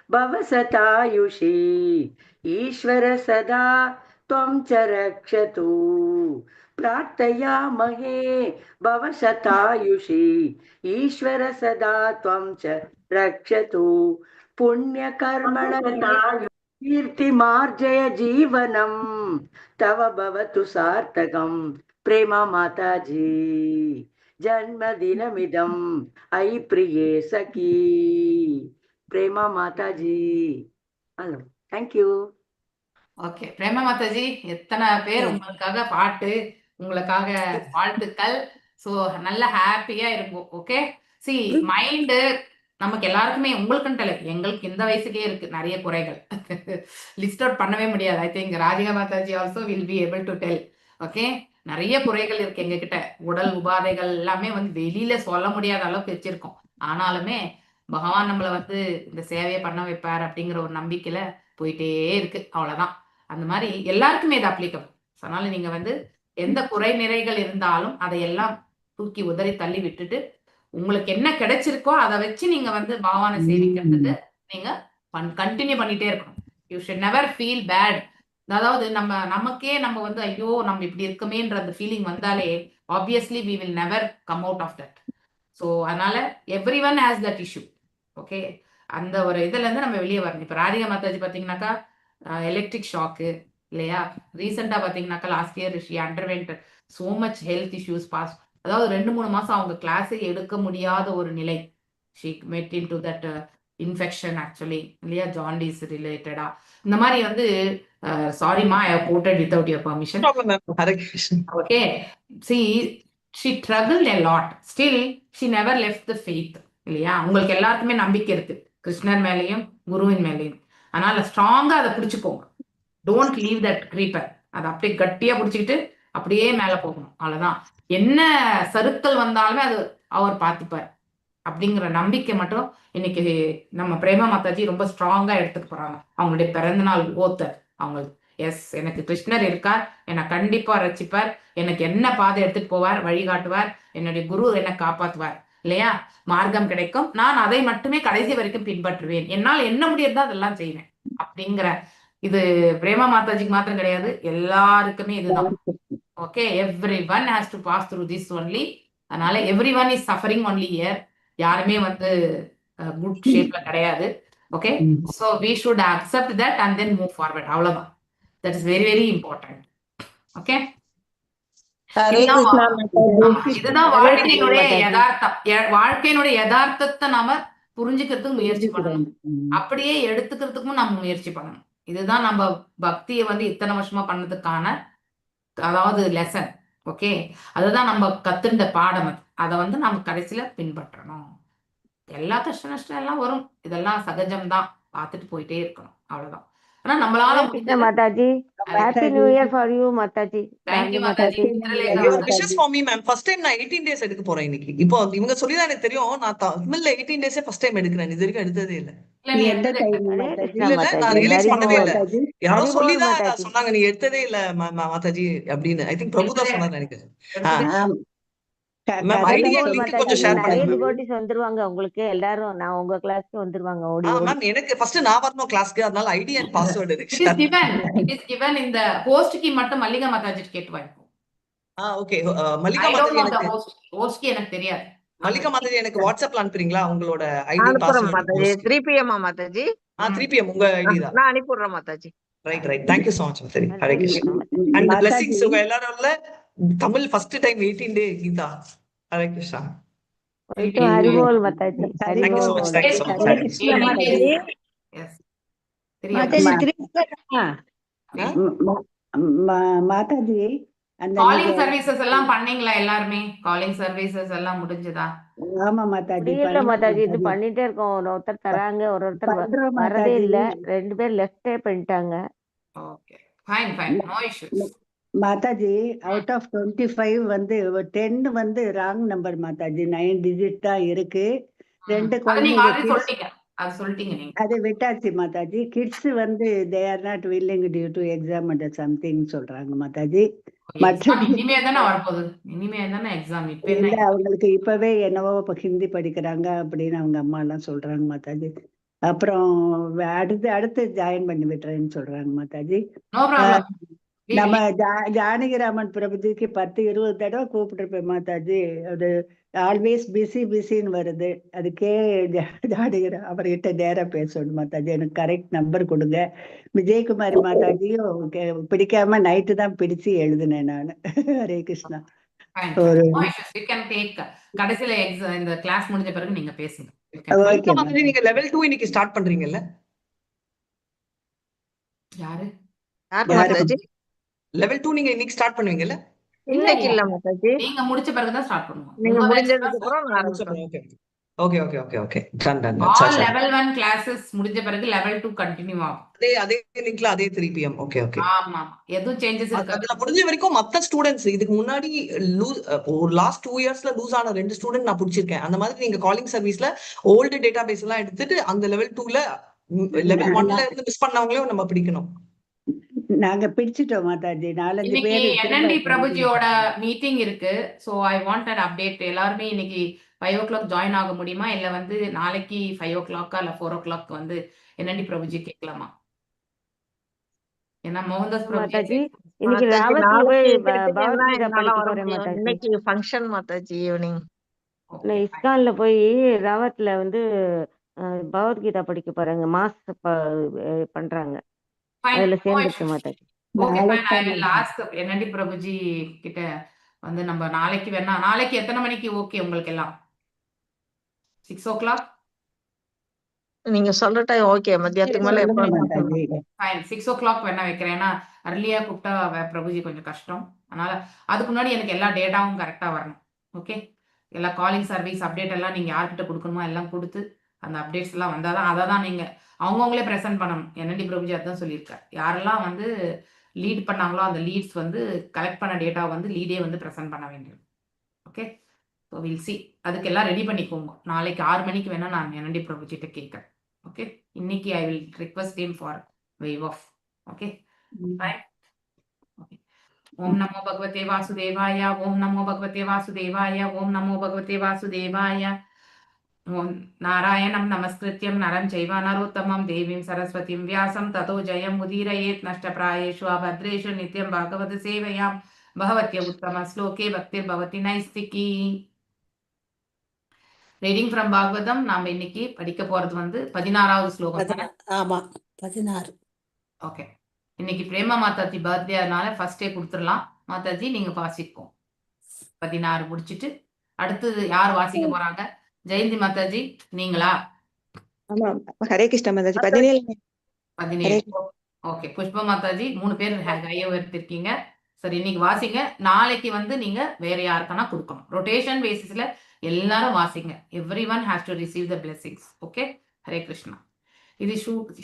भव शतायुषी, ईश्वर सदा त्वं च रक्षतु. प्रार्थयामहे, भव शतायुषी, ईश्वर सदा त्वं च रक्षतु. पुण्यकर्मण कीर्तिमार्जय, जीवनं तव भवतु सार्थकं. प्रेम माताजी, जन्मदिनमिदं अयि प्रिये सखी. प्रेमा माताजी. Hello, thank you. Okay, Prema Mataji, எத்தனை பேர் உங்களுக்காக பாட்டு, உங்களுக்காக வாழ்த்துக்கள். ஸோ நல்ல ஹாப்பியா இருக்கும். ஓகே, சி, மைண்டு நமக்கு எல்லாருக்குமே, உங்களுக்குன்ட்டு இல்லை, எங்களுக்கு இந்த வயசுக்கே இருக்கு நிறைய குறைகள். லிஸ்ட் அவுட் பண்ணவே முடியாது. I think Radhika Mataji also will be able to tell. Okay, நிறைய குறைகள் இருக்கு எங்ககிட்ட. உடல் உபாதைகள் எல்லாமே வந்து வெளியில சொல்ல முடியாத அளவுக்கு வச்சிருக்கோம். ஆனாலுமே பகவான் நம்மளை வந்து இந்த சேவையை பண்ண வைப்பார் அப்படிங்கிற ஒரு நம்பிக்கையில போயிட்டே இருக்கு. அவ்வளவுதான். அந்த மாதிரி எல்லாருக்குமே இது அப்ளிகபிள். அதனால நீங்க வந்து எந்த குறை நிறைகள் இருந்தாலும் அதையெல்லாம் தூக்கி உதறி தள்ளி விட்டுட்டு, உங்களுக்கு என்ன கிடைச்சிருக்கோ அதை வச்சு நீங்க வந்து பகவானை சேவிக்கிறதுக்கு நீங்க கண்டினியூ பண்ணிட்டே இருக்கணும். You should never feel bad. அதாவது நம்ம நமக்கே நம்ம வந்து ஐயோ, நம்ம இப்படி இருக்கமேன்ற அந்த ஃபீலிங் வந்தாலே, obviously we will never come out of that. So அதனால everyone has that issue, okay? அந்த ஒரு இதுல இருந்து நம்ம வெளியே வரணும். இப்போ ராதிகா மாதாஜி பார்த்தீங்கன்னாக்கா எலக்ட்ரிக் ஷாக்கு இல்லையா? ரீசெண்டாக பார்த்தீங்கன்னாக்கா last year she underwent so much health issues past, அதாவது 2-3 மாசம் அவங்க கிளாஸே எடுக்க முடியாத ஒரு நிலை. She met into that infection actually, இல்லையா? ஜாண்டிஸ் ரிலேட்டடா இந்த மாதிரி வந்து, சாரிமா, I quoted without your permission. Problem, ma'am. Hare Krishna. Okay, see, she struggled a lot. Still she never left the faith, இல்லையா? உங்களுக்கு எல்லாருக்குமே நம்பிக்கை இருக்கு கிருஷ்ணர் மேலேயும் குருவின் மேலேயும். அதனால ஸ்ட்ராங்கா அதை பிடிச்சுக்கோங்க. Don't leave that creeper. அதை அப்படியே கட்டியா பிடிச்சிக்கிட்டு அப்படியே மேல போகணும். அவ்வளவுதான். என்ன சறுக்கல் வந்தாலுமே அது அவர் பார்த்துப்பார் அப்படிங்கிற நம்பிக்கை மட்டும் இன்னைக்கு நம்ம பிரேமா மாதாஜி ரொம்ப ஸ்ட்ராங்கா எடுத்துக்க போறாங்க. அவங்களுடைய பிறந்த நாள் ஓத்த அவங்களுக்கு, எஸ், எனக்கு கிருஷ்ணர் இருக்கார், என்னை கண்டிப்பா ரட்சிப்பார், எனக்கு என்ன பாதை எடுத்துட்டு போவார், வழிகாட்டுவார், என்னுடைய குரு என்னை காப்பாத்துவார், இல்லையா? மார்க்கம் கிடைக்கும், நான் அதை மட்டுமே கடைசி வரைக்கும் பின்பற்றுவேன், என்னால் என்ன முடியுதோ அதெல்லாம் செய்வேன் அப்படிங்கிற இது பிரேமா மாதாஜிக்கு மாத்திரம் கிடையாது, எல்லாருக்குமே இதுதான். Okay, everyone has to pass through this only. அதனால everyone is suffering only here. யாருமே வந்து குட் ஷேப்ல கிடையாது. Okay, so we should accept that and then move forward. அவ்வளவுதான். That is very, very important, okay? Hare இதுதான் கிருஷ்ணா மாதாஜி. ஆமா, இதுதான் ஹரே வாழ்க்கையினுடைய கிருஷ்ணா மாதாஜி. யதார்த்தம். வாழ்க்கையினுடைய யதார்த்தத்தை நாம புரிஞ்சுக்கிறதுக்கு முயற்சி பண்ணணும். அப்படியே எடுத்துக்கிறதுக்கும் நம்ம முயற்சி பண்ணணும். இதுதான் நம்ம பக்தியை வந்து இத்தனை வருஷமா பண்ணதுக்கான அதாவது லெசன். ஓகே, அதுதான் நம்ம கத்துண்ட பாடம். அது அதை வந்து நம்ம கடைசியில பின்பற்றணும். எல்லா கஷ்ட நஷ்டம் எல்லாம் வரும். இதெல்லாம் சகஜம்தான். பார்த்துட்டு போயிட்டே இருக்கணும். அவ்வளவுதான். ஆனா நம்மளால ஹரே கிருஷ்ணா முடிஞ்சது. Mataji. Happy New Year for you, Mataji. Thank you thank you Mataji. Mataji. Chitralekha. Your wishes for me, ma'am. First time நான் 18 டேஸ் எடுக்க போறேன் இன்னைக்கு. இப்போ இவங்க சொல்லி தான் எனக்கு தெரியும். நான் தமிழ்ல 18 டேஸே ஃபர்ஸ்ட் டைம் எடுக்கிறேன். இது வரைக்கும் எடுத்ததே இல்ல. இல்ல, நீ எந்த எடுத்ததே டைம் ஹரே மாதாஜி? கிருஷ்ணா இல்ல இல்ல, நான் மாதாஜி. ரியலைஸ் ஹரி பண்ணவே போல். இல்ல. மாதாஜி. யாரோ ஹரி போல் சொல்லிதான் மாதாஜி. சொன்னாங்க, நீ எடுத்ததே இல்ல மாதாஜி அப்படின்னு. I think Prabhu தான் எடுத்ததே சொன்னார் நினைக்கிறேன். எடுத்ததே. ஆம். மேம், ஹரி ஐடி போல் அண்ட் லிங்க் மாதாஜி. கொஞ்சம் ஷேர் நிறைய பண்ணுங்க மேம். டிவோட்டிஸ் வந்துருவாங்க உங்களுக்கு. எல்லாரும் நான் உங்க கிளாஸ்க்கு வந்துருவாங்க ஓடி ஓடி. மேம், எனக்கு ஃபர்ஸ்ட் நான் வரணும் கிளாஸ்க்கு. அதனால ஐடி அண்ட் பாஸ்வேர்டு எனக்கு it is share. given, it is given. இந்த ஹோஸ்ட் கீ மட்டும் மல்லிகா மாதாஜி கேட்டு வாங்கிக்கோ. ஆ, ஓகே. Mallika I don't Mataji know the எனக்கு ஹோஸ்ட். ஹோஸ்ட் கீ எனக்கு தெரியாது. மல்லிகா மாதாஜி, எனக்கு வாட்ஸ்அப்ல அனுப்புறீங்களா உங்களோட ஐடி, அனுப்புறேன் password, Mataji. Host? 3 PM Mataji? ஆ, 3 பிஎம். உங்க ஐடி தான். நான் அனுப்பிவிடுறேன் Mataji. Right right, thank you so much Mataji. Hare Hare Krishna. Krishna Mataji. And Mataji. Blessings உங்க எல்லாரோட. Tamil first time 18 day Gita. Hare Krishna. Hari போல் Mataji. Hari thank you so pole. Much, thank you so much. Hare Hare Krishna Mataji. S, தெரியாது. மாதாஜி, 3 மாதாஜி, அந்த calling நீங்க services எல்லாம் பண்ணீங்களா எல்லாருமே? Calling services எல்லாம் முடிஞ்சதா? ஆமா மாதாஜி. முடியல பண்ணோம். மாதாஜி. இன்னும் மாதாஜி. பண்ணிட்டே இருக்கோம். ஒரு ஒருத்தர் தராங்க, ஒரு ஒருத்தர் பண்றோம் வரதே மாதாஜி. இல்ல. ரெண்டு பேர் லெஃப்டே பண்ணிட்டாங்க. Okay, fine fine, no issues. Mataji, out of 25 வந்து 10 வந்து wrong number Mataji. Nine digit தான் இருக்கு. ரெண்டு அது நீங்க குழந்தைங்க ஆல்ரெடி கிட்ஸ் சொல்லிட்டீங்க. அது சொல்லிட்டீங்க நீங்க. அதை விட்டாச்சு மாதாஜி. கிட்ஸ் வந்து they are not willing due to exam and something சொல்றாங்க மாதாஜி. எக்ஸாம் மற்றபடி இனிமே தானே வரப்போகுது. இனிமே தானே எக்ஸாம். இப்ப என்ன? இல்ல, அவங்களுக்கு இப்பவே என்னவோ இப்ப ஹிந்தி படிக்கிறாங்க அப்படின்னு அவங்க அம்மா எல்லாம் சொல்றாங்க மாதாஜி. அப்புறம் அடுத்து அடுத்து ஜாயின் பண்ணி விட்டுறேன்னு சொல்றாங்க மாதாஜி. No problem. நம்ம ஜானகிராமன் பிரபுஜிக்கு 10-20 தடவை கூப்பிட்டுருப்பேன் மாதாஜி. அது ஆல்வேஸ் பிஸி பிஸின்னு வருது. அதுக்கே ஜானகிரா அவர்கிட்ட நேரா பேசணும் மாதாஜி. எனக்கு கரெக்ட் நம்பர் கொடுங்க. விஜயகுமாரி மாதாஜியும் பிடிக்காம நைட்டு தான் பிடிச்சு எழுதினேன் நான். ஹரே கிருஷ்ணா. ஒரு No issues, you can take. கடைசியில இந்த கிளாஸ் முடிஞ்ச பிறகு நீங்க பேசுங்க. You can. Okay. Mataji, நீங்க லெவல் 2 இன்னைக்கு ஸ்டார்ட் பண்றீங்கல்ல? யாரு? யார் யாரு? மாதாஜி? லெவல் 2 நீங்க இன்னைக்கு ஸ்டார்ட் பண்ணுவீங்கல்ல? இன்னைக்கு இல்ல மாதாஜி. நீங்க முடிச்ச பிறகு தான் ஸ்டார்ட் பண்ணுவோம். நீங்க உங்க batch முடிஞ்சதுக்கு தான். அப்புறம் நான் ஆரம்பிப்பேன். Okay okay okay okay okay, done done. All level 1 classes முடிஞ்ச பிறகு லெவல் 2 கண்டினியூ ஆகும். அதே அதே லிங்க்ல அதே 3 PM. Okay okay. ஆமா ஆமா, எதுவும் சேஞ்சஸ் இருக்காது. அதுல முடிஞ்ச வரைக்கும் மத்த ஸ்டூடெண்ட்ஸ், இதுக்கு முன்னாடி லூஸ், ஒரு லாஸ்ட் 2 இயர்ஸ்ல லூஸ் ஆன 2 ஸ்டூடெண்ட் நான் பிடிச்சிருக்கேன். அந்த மாதிரி நீங்க காலிங் சர்வீஸ்ல ஓல்டு டேட்டா பேஸ் எல்லாம் எடுத்துட்டு அந்த லெவல் 2ல, லெவல் 1ல இருந்து மிஸ் பண்ணவங்களையும் நம்ம பிடிக்கணும். நாங்க பிடிச்சிட்டோம் மாதாஜி, 4-5 இன்னைக்கு பேரு. என்என்டி பிரபுஜியோட மீட்டிங் இருக்கு. So I want an update. எல்லாருமே இன்னைக்கு 5 ஓ கிளாக் ஜாயின் ஆக முடியுமா, இல்ல வந்து நாளைக்கு 5 ஓ கிளாக்கா இல்ல 4 ஓ கிளாக் வந்து என்என்டி பிரபுஜி கேட்கலாமா? ஏன்னா மோகன்தாஸ் பிரபுஜி மாதாஜி, இன்னைக்கு மாதாஜி, ராவத்ல நாளைக்கு போய் கேட்டீங்கன்னா பகவத்கீதா என்னால படிக்க வர போறேன் முடியும். மாதாஜி. இன்னைக்கு ஃபங்க்ஷன் மாதாஜி, ஈவினிங். நான் இஸ்கான்ல போய் ராவத்ல வந்து பகவத்கீதா படிக்க போறேங்க. மாஸ் பண்றாங்க, அதுல சேர்ந்துருக்கு மாதாஜி. ஓகே ஃபைன், I நாளைக்கு will ask NNT Prabhuji கிட்ட வந்து. நம்ம நாளைக்கு வேணா, நாளைக்கு எத்தனை மணிக்கு ஓகே உங்களுக்கு எல்லாம்? 6 ஓ கிளாக்? நீங்க சொல்ற டைம் ஓகே. மத்தியானத்துக்கு மேல எப்ப சொல்லுங்க வேணா. மாதாஜி. ஃபைன், 6 ஓ கிளாக் வேணா வைக்கிறேன். ஏன்னா அர்லியா கூப்பிட்டா பிரபுஜி கொஞ்சம் கஷ்டம். அதனால அதுக்கு முன்னாடி எனக்கு எல்லா டேட்டாவும் கரெக்டாக வரணும். ஓகே, எல்லா காலிங் சர்வீஸ் அப்டேட் எல்லாம் நீங்கள் யார்கிட்ட கொடுக்கணுமோ எல்லாம் கொடுத்து அந்த அப்டேட்ஸ் எல்லாம் வந்தால் தான், அதை தான் நீங்கள் அவங்கவுங்களே ப்ரெசென்ட் பண்ணணும். என்என்டி பிரபுஜி அதான் சொல்லியிருக்காரு. யாரெல்லாம் வந்து லீட் பண்ணாங்களோ அந்த லீட்ஸ் வந்து கலெக்ட் பண்ண டேட்டா வந்து லீடே வந்து ப்ரெசென்ட் பண்ண வேண்டியது. Okay, so will see. அதுக்கெல்லாம் ரெடி பண்ணிக்கோங்க. நாளைக்கு 6 மணிக்கு வேணா நான் என்என்டி பிரபுஜிட்ட கேட்குறேன். ஓகே, இன்னைக்கு I will request him for waive off. Okay, fine. Okay. ஓம் நமோ பகவதே வாசுதேவாய, ஓம் நமோ பகவதே வாசுதேவாய, ஓம் நமோ பகவதே வாசுதேவாய. ஓம் நாராயணம் நமஸ்கிருத்யம் நரம் சைவ நரோத்தமம் தேவீம் சரஸ்வதிம் வியாசம் ததோ ஜெயம் உதீரயேத். நஷ்டப்ராயேஷு அபத்ரேஷு நித்யம் பாகவத சேவையாம் பகவத்ய உத்தம ஸ்லோகே பக்திர் பவதி நைஸ்திகி. Reading from Bhagavatam. நாம இன்னைக்கு படிக்க போறது வந்து 16வது ஸ்லோகம் தானே? ஆமா, 16. ஓகே, இன்னைக்கு பிரேமா மாதாஜி பர்த்டே, அதனால ஃபர்ஸ்டே கொடுத்துடலாம். மாதாஜி, நீங்க வாசிப்போம். 16 முடிச்சிட்டு அடுத்தது யார் வாசிக்க போறாங்க? ஜெயந்தி மாதாஜி, நீங்களா? ஆமா, ஹரே கிருஷ்ணா மாதாஜி. 17. 17. ஓகே, புஷ்ப மாதாஜி, மூணு பேர் கையை உயர்த்திருக்கீங்க. சரி, இன்னைக்கு வாசிங்க. நாளைக்கு வந்து நீங்க வேற யாருக்கானா கொடுக்கணும். ரொட்டேஷன் பேசிஸ்ல எல்லாரும் வாசிங்க. Everyone has to receive the blessings. Okay, Hare Krishna. இது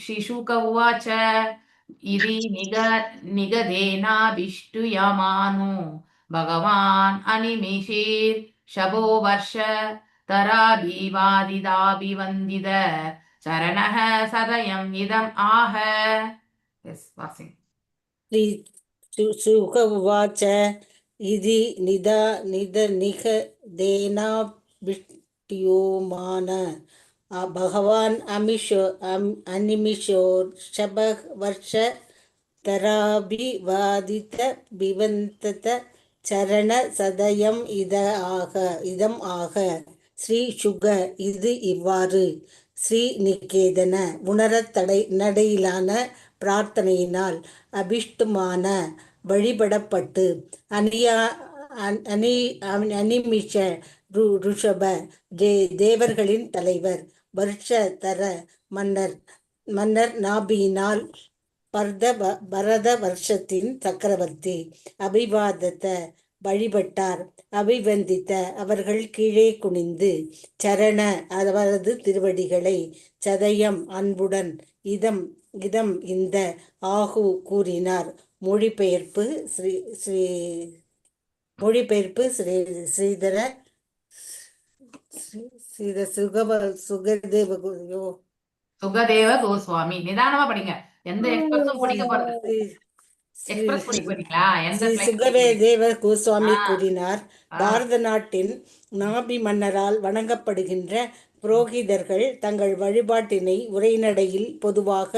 ஸ்ரீ சூக உவாச்ச இதி நிகதேனாபிஷ்டுயமானோ பகவான் அனிமிஷீர் ஷபோ வர்ஷ தராபிவாதிதாபிவந்தித சரணः சதயம் இதம் ஆக. எஸ், வாசிங்க. ஸ்ரீ சுக உவாச்ச இதி நிதா நித நிகதேனாபிஷ்டியோமான பகவான் அமிஷோ அனிமிஷோர்ஷப வர்ஷ தராபிவாதித பிவந்தத சரண சதயம் இத ஆக இதம் ஆக. ஸ்ரீ சுக இது இவ்வாறு ஸ்ரீ நிகேதன உணரத் தடை நடையிலான பிரார்த்தனையினால் அபிஷ்டுமான வழிபடப்பட்டு அனியா அனி அனிமிஷ ருஷப தேவர்களின் தலைவர் வருஷ தர மன்னர் மன்னர் நாபியினால் பரத வருஷத்தின் சக்கரவர்த்தி அபிவாதத்த வழிபட்டார். அபிவந்தித்த அவர்கள் கீழே குனிந்து சரண அவரது திருவடிகளை சதயம் அன்புடன் இதம் இதம் இந்த ஆகு கூறினார். மொழிபெயர்ப்பு ஸ்ரீ ஸ்ரீ மொழிபெயர்ப்பு ஸ்ரீ ஸ்ரீதர ஸ்ரீத சுகவ சுகதேவ யோ சுகதேவ கோஸ்வாமி. நிதானமா படிங்க. எந்த எக்ஸ்பிரஸும் பிடிக்க போறது ஸ்ரீ ஸ்ரீ எக்ஸ்பிரஸ் பிடிக்க போறீங்களா? எந்த ஸ்ரீ ஃபிளைட் பிடிக்க சுகதேவ கோஸ்வாமி ஆ கூறினார். ஆ பாரத நாட்டின் நாபி மன்னரால் வணங்கப்படுகின்ற புரோகிதர்கள் தங்கள் வழிபாட்டினை உரைநடையில், பொதுவாக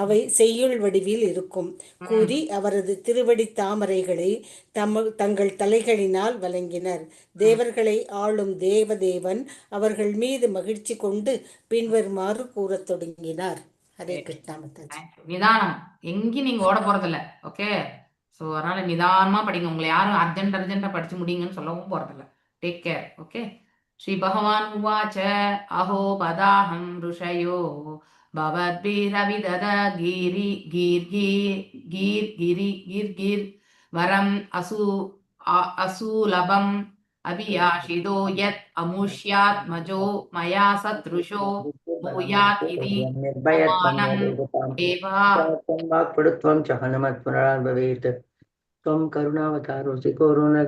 அவை செய்யுள் வடிவில் இருக்கும், கூறி அவரது திருவடி தாமரைகளை தங்கள் தலைகளினால் வழங்கினர். தேவர்களை ஆளும் தேவதேவன் அவர்கள் மீது மகிழ்ச்சி கொண்டு பின்வருமாறு கூறத் தொடங்கினார். ஹரே கிருஷ்ணா மாதாஜி. நிதானம், எங்கேயும் நீங்க ஓட போறதில்ல. ஓகே, ஸோ அதனால நிதானமா படிங்க. உங்களை யாரும் அர்ஜென்ட் அர்ஜென்ட்டா படிச்சு முடியுங்கன்னு சொல்லவும் போறதில்ல. Take care. Okay. Sri பகவான் உவாச்ச அஹோ பதாஹம் ருஷயோ பவத்பிரவிதத கீரி கீர் கீர் கீர் கிரி கீர் கீர் வரம் அசூலபம் அபியாஷிதோ யத் அமுஷ்யாத்மஜோ மயா சத்ருஷோ பூயாத் இதி निर्भयत्वं சமானம் ஏவா वाक्पटुत्वं च हनुमत् पुनरान् भवेत्। त्वं करुणावतारोऽसि कोरोना।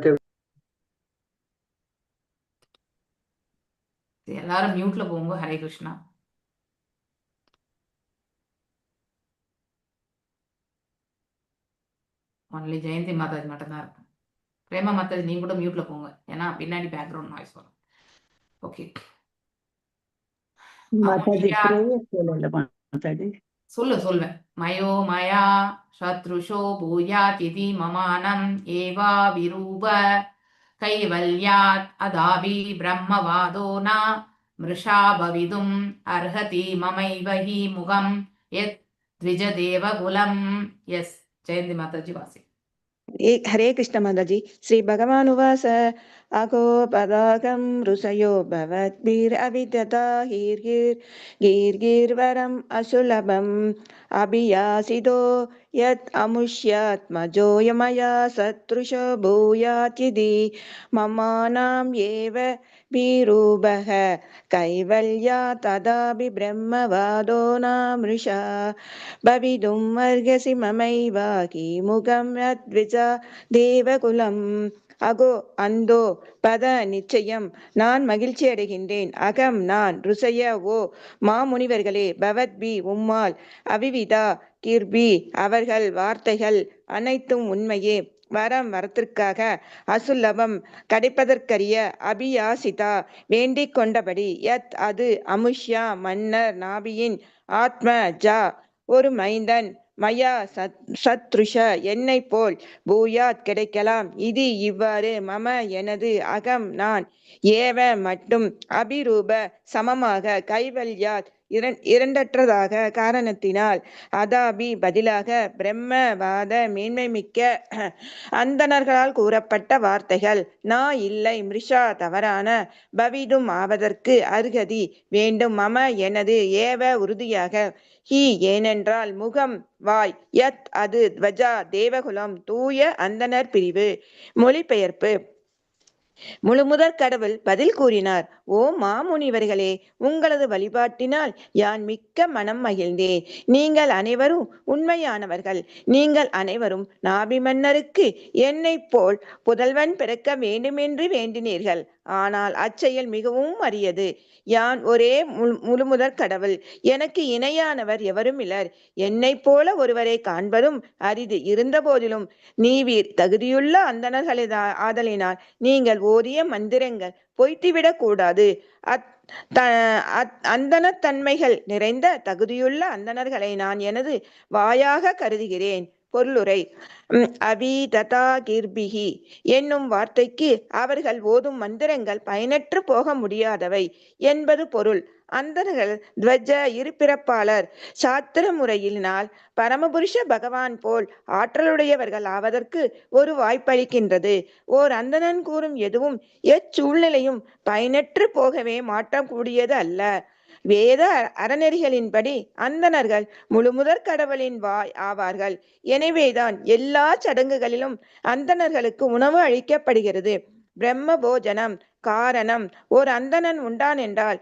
எல்லாரும் மியூட்ல போங்க. ஹரே கிருஷ்ணா. ஒன்லி ஜெயந்தி மாதாஜி மட்டும்தான் இருக்கும். பிரேமா மாதாஜி, நீங்க கூட மியூட்ல போங்க, ஏன்னா பின்னாடி பேக்ரவுண்ட் நாய்ஸ் வரும். ஓகே. மாதாஜி, அமுஷ்யா பிரேயர் சொல்லல மாதாஜி. சொல்லு, சொல்வேன். மயோ மயா சத்ருஷோ பூயாத் இதி மமானம் ஏவா விரூப கைவல்யாத் அதாபி பிரம்மவாதோ ந மிருஷா பவிதும் அர்ஹதி மமைவ he முகம் யத் த்விஜதேவகுலம். எஸ், ஜெயந்தி மாதாஜி வாசி. ஹரே கிருஷ்ண மாதாஜி. ஸ்ரீ பகவான் உவாச அகோ பதாகம் ருஷயோ பவத்பிர் அவிததா ஹீர்கிர் கீர்கிர்வரம் அசுலபம் அபியாசிதோ யத் அமுஷ்யாத்மஜோ யமயா சத்ருஷோ பூயாத்யிதி மமானாம் ஏவ வீரூபக கைவல்யா ததாபி பிரம்மவாதோ நாமிருஷா பவிதும் அர்ஹசி மமைவாகி முகம் யத்விஜா தேவகுலம். அகோ அந்தோ பத நிச்சயம் நான் மகிழ்ச்சி அடைகின்றேன். அகம் நான் ருசய ஓ மாமுனிவர்களே பவத்பி உம்மால் அவிவிதா கிர்பி அவர்கள் வார்த்தைகள் அனைத்தும் உண்மையே. வரம் வரத்திற்காக அசுலபம் கிடைப்பதற்கரிய அபியாசிதா வேண்டிக் கொண்டபடி யத் அது அமுஷ்யா மன்னர் நாபியின் ஆத்ம ஜா ஒரு மைந்தன் மயா சத்ருஷ என்னை போல் பூயாத் கிடைக்கலாம். இது இவ்வாறு மம எனது அகம் நான் ஏவ மட்டும் அபிரூப சமமாக கைவல்யாத் இரண்டற்றதாக காரணத்தினால் அதாபி பதிலாக பிரம்மவாத மேன்மை மிக்க அந்தணர்களால் கூறப்பட்ட வார்த்தைகள் நா இல்லை மிருஷா தவறான பவிதும் ஆவதற்கு அருகதி வேண்டும் மம எனது ஏவ உறுதியாக he ஏனென்றால் முகம் வாய் யத் அது துவஜா தேவகுலம் தூய அந்தணர் பிரிவு. மொழிபெயர்ப்பு. முழுமுதற் கடவுள் பதில் கூறினார். ஓ மாமுனிவர்களே, உங்களது வழிபாட்டினால் யான் மிக்க மனம் மகிழ்ந்தேன். நீங்கள் அனைவரும் உண்மையானவர்கள். நீங்கள் அனைவரும் நாபி மன்னருக்கு என்னை போல் புதல்வன் பிறக்க வேண்டுமென்று வேண்டினீர்கள். ஆனால் அச்செயல் மிகவும் அரியது. யான் ஒரே முழுமுதற் கடவுள். எனக்கு இணையானவர் எவரும் இலர். என்னை போல ஒருவரை காண்பதும் அரிது. இருந்த போதிலும் நீவீர் தகுதியுள்ள அந்தணர்களை ஆதலினால் நீங்கள் ஓதிய மந்திரங்கள் பொய்த்துவிடக் கூடாது. அந்தணத்தன்மைகள் நிறைந்த தகுதியுள்ள அந்தணர்களை நான் எனது வாயாக கருதுகிறேன். பொருளுரை. அவி ததா கிர்பிகி என்னும் வார்த்தைக்கு அவர்கள் ஓதும் மந்திரங்கள் பயனற்று போக முடியாதவை என்பது பொருள். அந்தணர்கள் துவஜ இருபிறப்பாளர் சாத்திர முறையினால் பரமபுருஷ பகவான் போல் ஆற்றலுடையவர்கள் ஆவதற்கு ஒரு வாய்ப்பளிக்கின்றது. ஓர் அந்தணன் கூறும் எதுவும் எச்சூழ்நிலையும் பயனற்று போகவே மாற்றக்கூடியது அல்ல. வேத அறநெறிகளின்படி அந்தணர்கள் முழுமுதற் கடவுளின் வாய் ஆவார்கள். எனவேதான் எல்லா சடங்குகளிலும் அந்தணர்களுக்கு உணவு அளிக்கப்படுகிறது. பிரம்ம போஜனம் காரணம் ஓர் அந்தணன் உண்டான் என்றால்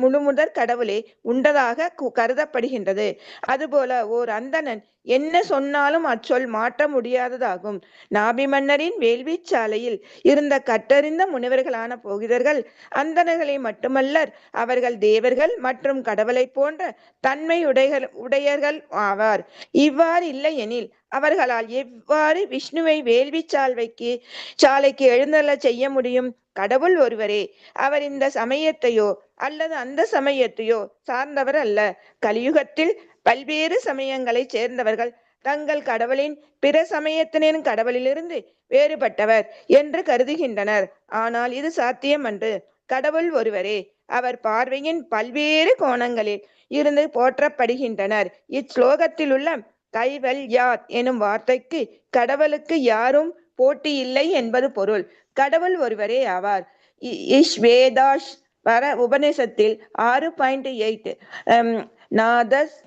முழுமுதற் கடவுளே உண்டதாக கருதப்படுகின்றது. அதுபோல ஓர் அந்தணன் என்ன சொன்னாலும் அச்சொல் மாற்ற முடியாததாகும். நாபி மன்னரின் வேள்வி சாலையில் இருந்த கற்றறிந்த முனிவர்களான போகிதர்கள் அந்தணர்களை மட்டுமல்லர், அவர்கள் தேவர்கள் மற்றும் கடவுளை போன்ற தன்மை உடையர்கள் ஆவார். இவ்வாறு இல்லை எனில் அவர்களால் எவ்வாறு விஷ்ணுவை வேள்வி சாலைக்கு எழுந்தருள செய்ய முடியும்? கடவுள் ஒருவரே. அவர் இந்த சமயத்தையோ அல்லது அந்த சமயத்தையோ சார்ந்தவர் அல்ல. கலியுகத்தில் பல்வேறு சமயங்களைச் சேர்ந்தவர்கள் தங்கள் கடவுளின் பிற சமயத்தினரின் கடவுளிலிருந்து வேறுபட்டவர் என்று கருதுகின்றனர். ஆனால் இது சாத்தியம் அன்று. கடவுள் ஒருவரே. அவர் பார்வையின் பல்வேறு கோணங்களில் இருந்து போற்றப்படுகின்றனர். இச்லோகத்தில் உள்ள கைவல்யாத் எனும் வார்த்தைக்கு கடவுளுக்கு யாரும் போட்டி இல்லை என்பது பொருள். கடவுள் ஒருவரே ஆவார். இஷ்வேதாஷ் வர உபநிஷத்தில் 6.8 நாதஸ்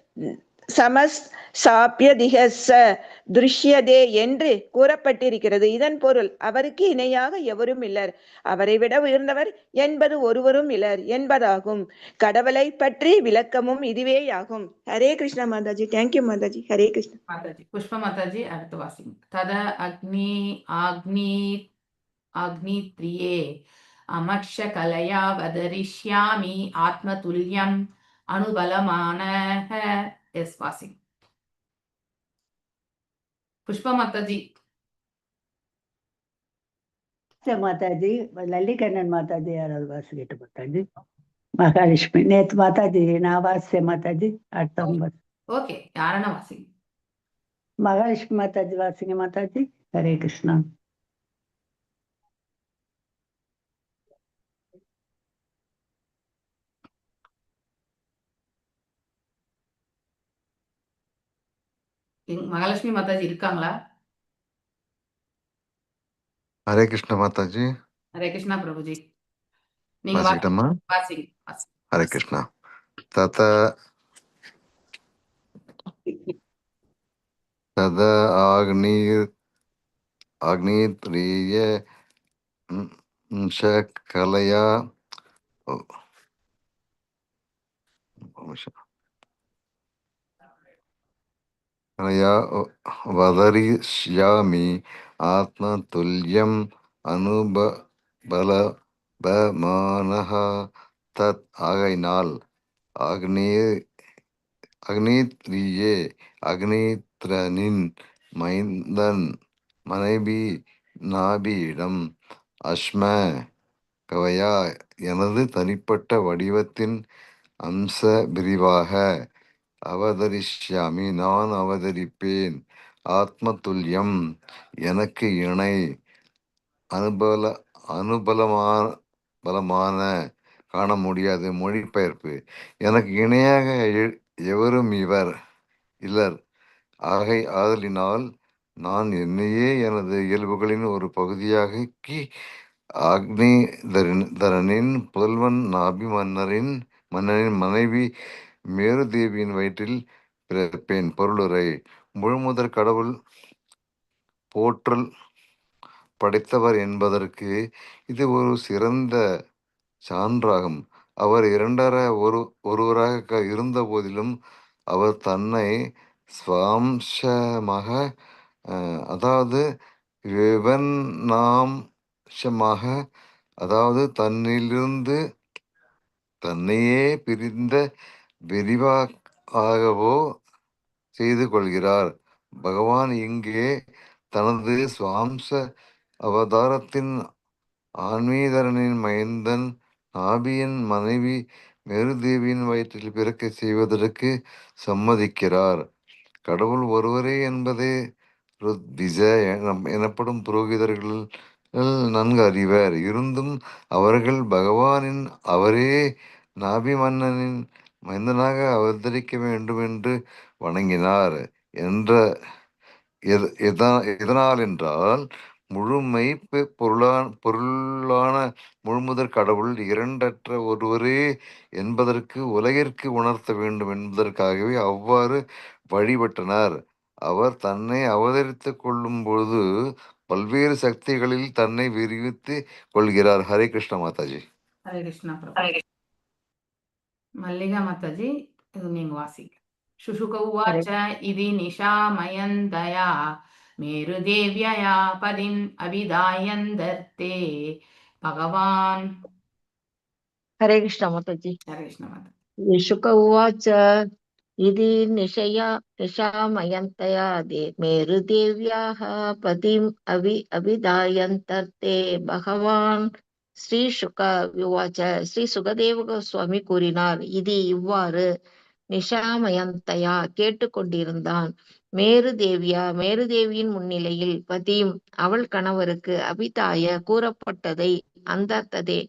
சமஸ் சாப்பியதிகச திருஷ்யதே என்று கூறப்பட்டிருக்கிறது. இதன் பொருள் அவருக்கு இணையாக எவரும் இல்லர், அவரை விட உயர்ந்தவர் என்பது ஒருவரும் இலர் என்பதாகும். கடவுளை பற்றி விளக்கமும் இதுவேயாகும். Hare Krishna Mataji. Thank you Mataji. Hare Krishna Mataji. Pushpa Mataji அடுத்து வாசிங்க. தத அக்னி ஆக்னி அக்னித்ரியே அமக்ஷ கலையா வதரிஷ்யாமி ஆத்மதுல்யம் அனுபலமான. எஸ், வாசிங்க புஷ்பா மாதாஜி. மாதாஜி, லல்லிகண்ணன் மாதாஜி யாராவது வாசிக்கிட்டு மாதாஜி. மகாலட்சுமி நேத்து மாதாஜி நான் வாசிச்சேன் மாதாஜி. அடுத்தவங்க. ஓகே, யாரன்னா வாசிங்க. மகாலட்சுமி மாதாஜி வாசிங்க மாதாஜி. ஹரே கிருஷ்ணா. மகாலட்சுமி மாதாஜி இருக்காங்களா? ஹரே கிருஷ்ண மாதாஜி. ஹரே கிருஷ்ணா பிரபுஜி, நீங்க வாசிக்கட்டுமா? வாசிங்க வாசிங்க. ஹரே கிருஷ்ணா. தத தத ஆக்னி ஆக்னித்ரிய கலையா கலையா வதரிஷ்யாமி ஆத்மதுல்யம் அனுபலபமானஹ. தத் ஆகையினால், அக்னி அக்னித்ரியே அக்னித்ரனின் மைந்தன் மனைவி நாபியிடம் அஸ்ம கவையா எனது தனிப்பட்ட வடிவத்தின் அம்ச விரிவாக, அவதரிஷ்யாமி நான் அவதரிப்பேன், ஆத்மதுல்யம் எனக்கு இணை, அனுபல அனுபலமான பலமான காண முடியாது. மொழிபெயர்ப்பு: எனக்கு இணையாக எவரும் இவர் இலர். ஆகை ஆதலினால் நான் என்னையே எனது இயல்புகளின் ஒரு பகுதியாக்கி அக்னிதரனின் புதல்வன் நாபி மன்னரின் மனைவி மேருதேவியின் வயிற்றில் பிறப்பேன். பொருளுரை: முழுமுதற் கடவுள் போற்றல் படைத்தவர் என்பதற்கு இது ஒரு சிறந்த சான்றாகும். அவர் இரண்டற ஒருவராக இருந்த போதிலும் அவர் தன்னை ஸ்வாம்சமாக, அதாவது விபன்னாம்சமாக, அதாவது தன்னிலிருந்து தன்னையே பிரிந்த விரிவாகவோ செய்து கொள்கிறார். பகவான் இங்கே தனது ஸ்வாம்ச அவதாரத்தின் ஆன்மீதரனின் மைந்தன் நாபியின் மனைவி மேருதேவியின் வயிற்றில் பிறக்க செய்வதற்கு சம்மதிக்கிறார். கடவுள் ஒருவரே என்பதை ருத்விஜ எனப்படும் புரோகிதர்கள் நன்கு அறிவர். இருந்தும் அவர்கள் பகவானின் அவரே நாபி மன்னனின் மைந்தனாக அவதரிக்க வேண்டும் என்று வணங்கினார் என்ற எதனால் என்றால், முழுமை பொருளான முழுமுதற் கடவுள் இரண்டற்ற ஒருவரே என்பதற்கு உலகிற்கு உணர்த்த வேண்டும் என்பதற்காகவே அவ்வாறு வழிபட்டனர். அவர் தன்னை அவதரித்துக் கொள்ளும் பொழுது பல்வேறு சக்திகளில் தன்னை விரிவித்துக் கொள்கிறார். ஹரே கிருஷ்ண மாதாஜி. ஹரே கிருஷ்ணா பிரபு. மல்லிகா மாதாஜி, இது நீங்க வாசிங்க. சுஷுக உவாச்ச இதி நிஷாமயந்தயா மேருதேவ்யயா பதிம் அபிதாயந்தர்த்தே பகவான். ஹரே கிருஷ்ணா மாதாஜி. ஹரே கிருஷ்ண மாதா. शुक उवाच इति निशया निशामयन्तया मेरुदेव्याः पतिम् अभिधायन्तर्ते भगवान्. ஸ்ரீ சுக விவாச்ச ஸ்ரீ சுகதேவ கோஸ்வாமி கூறினார். இது இவ்வாறு நிஷாமயந்தயா கேட்டுக்கொண்டிருந்தான். மேரு தேவியா மேருதேவியின் முன்னிலையில் பதியும் அவள் கணவருக்கு அபிதாய கூறப்பட்டதை அந்தர்த்ததே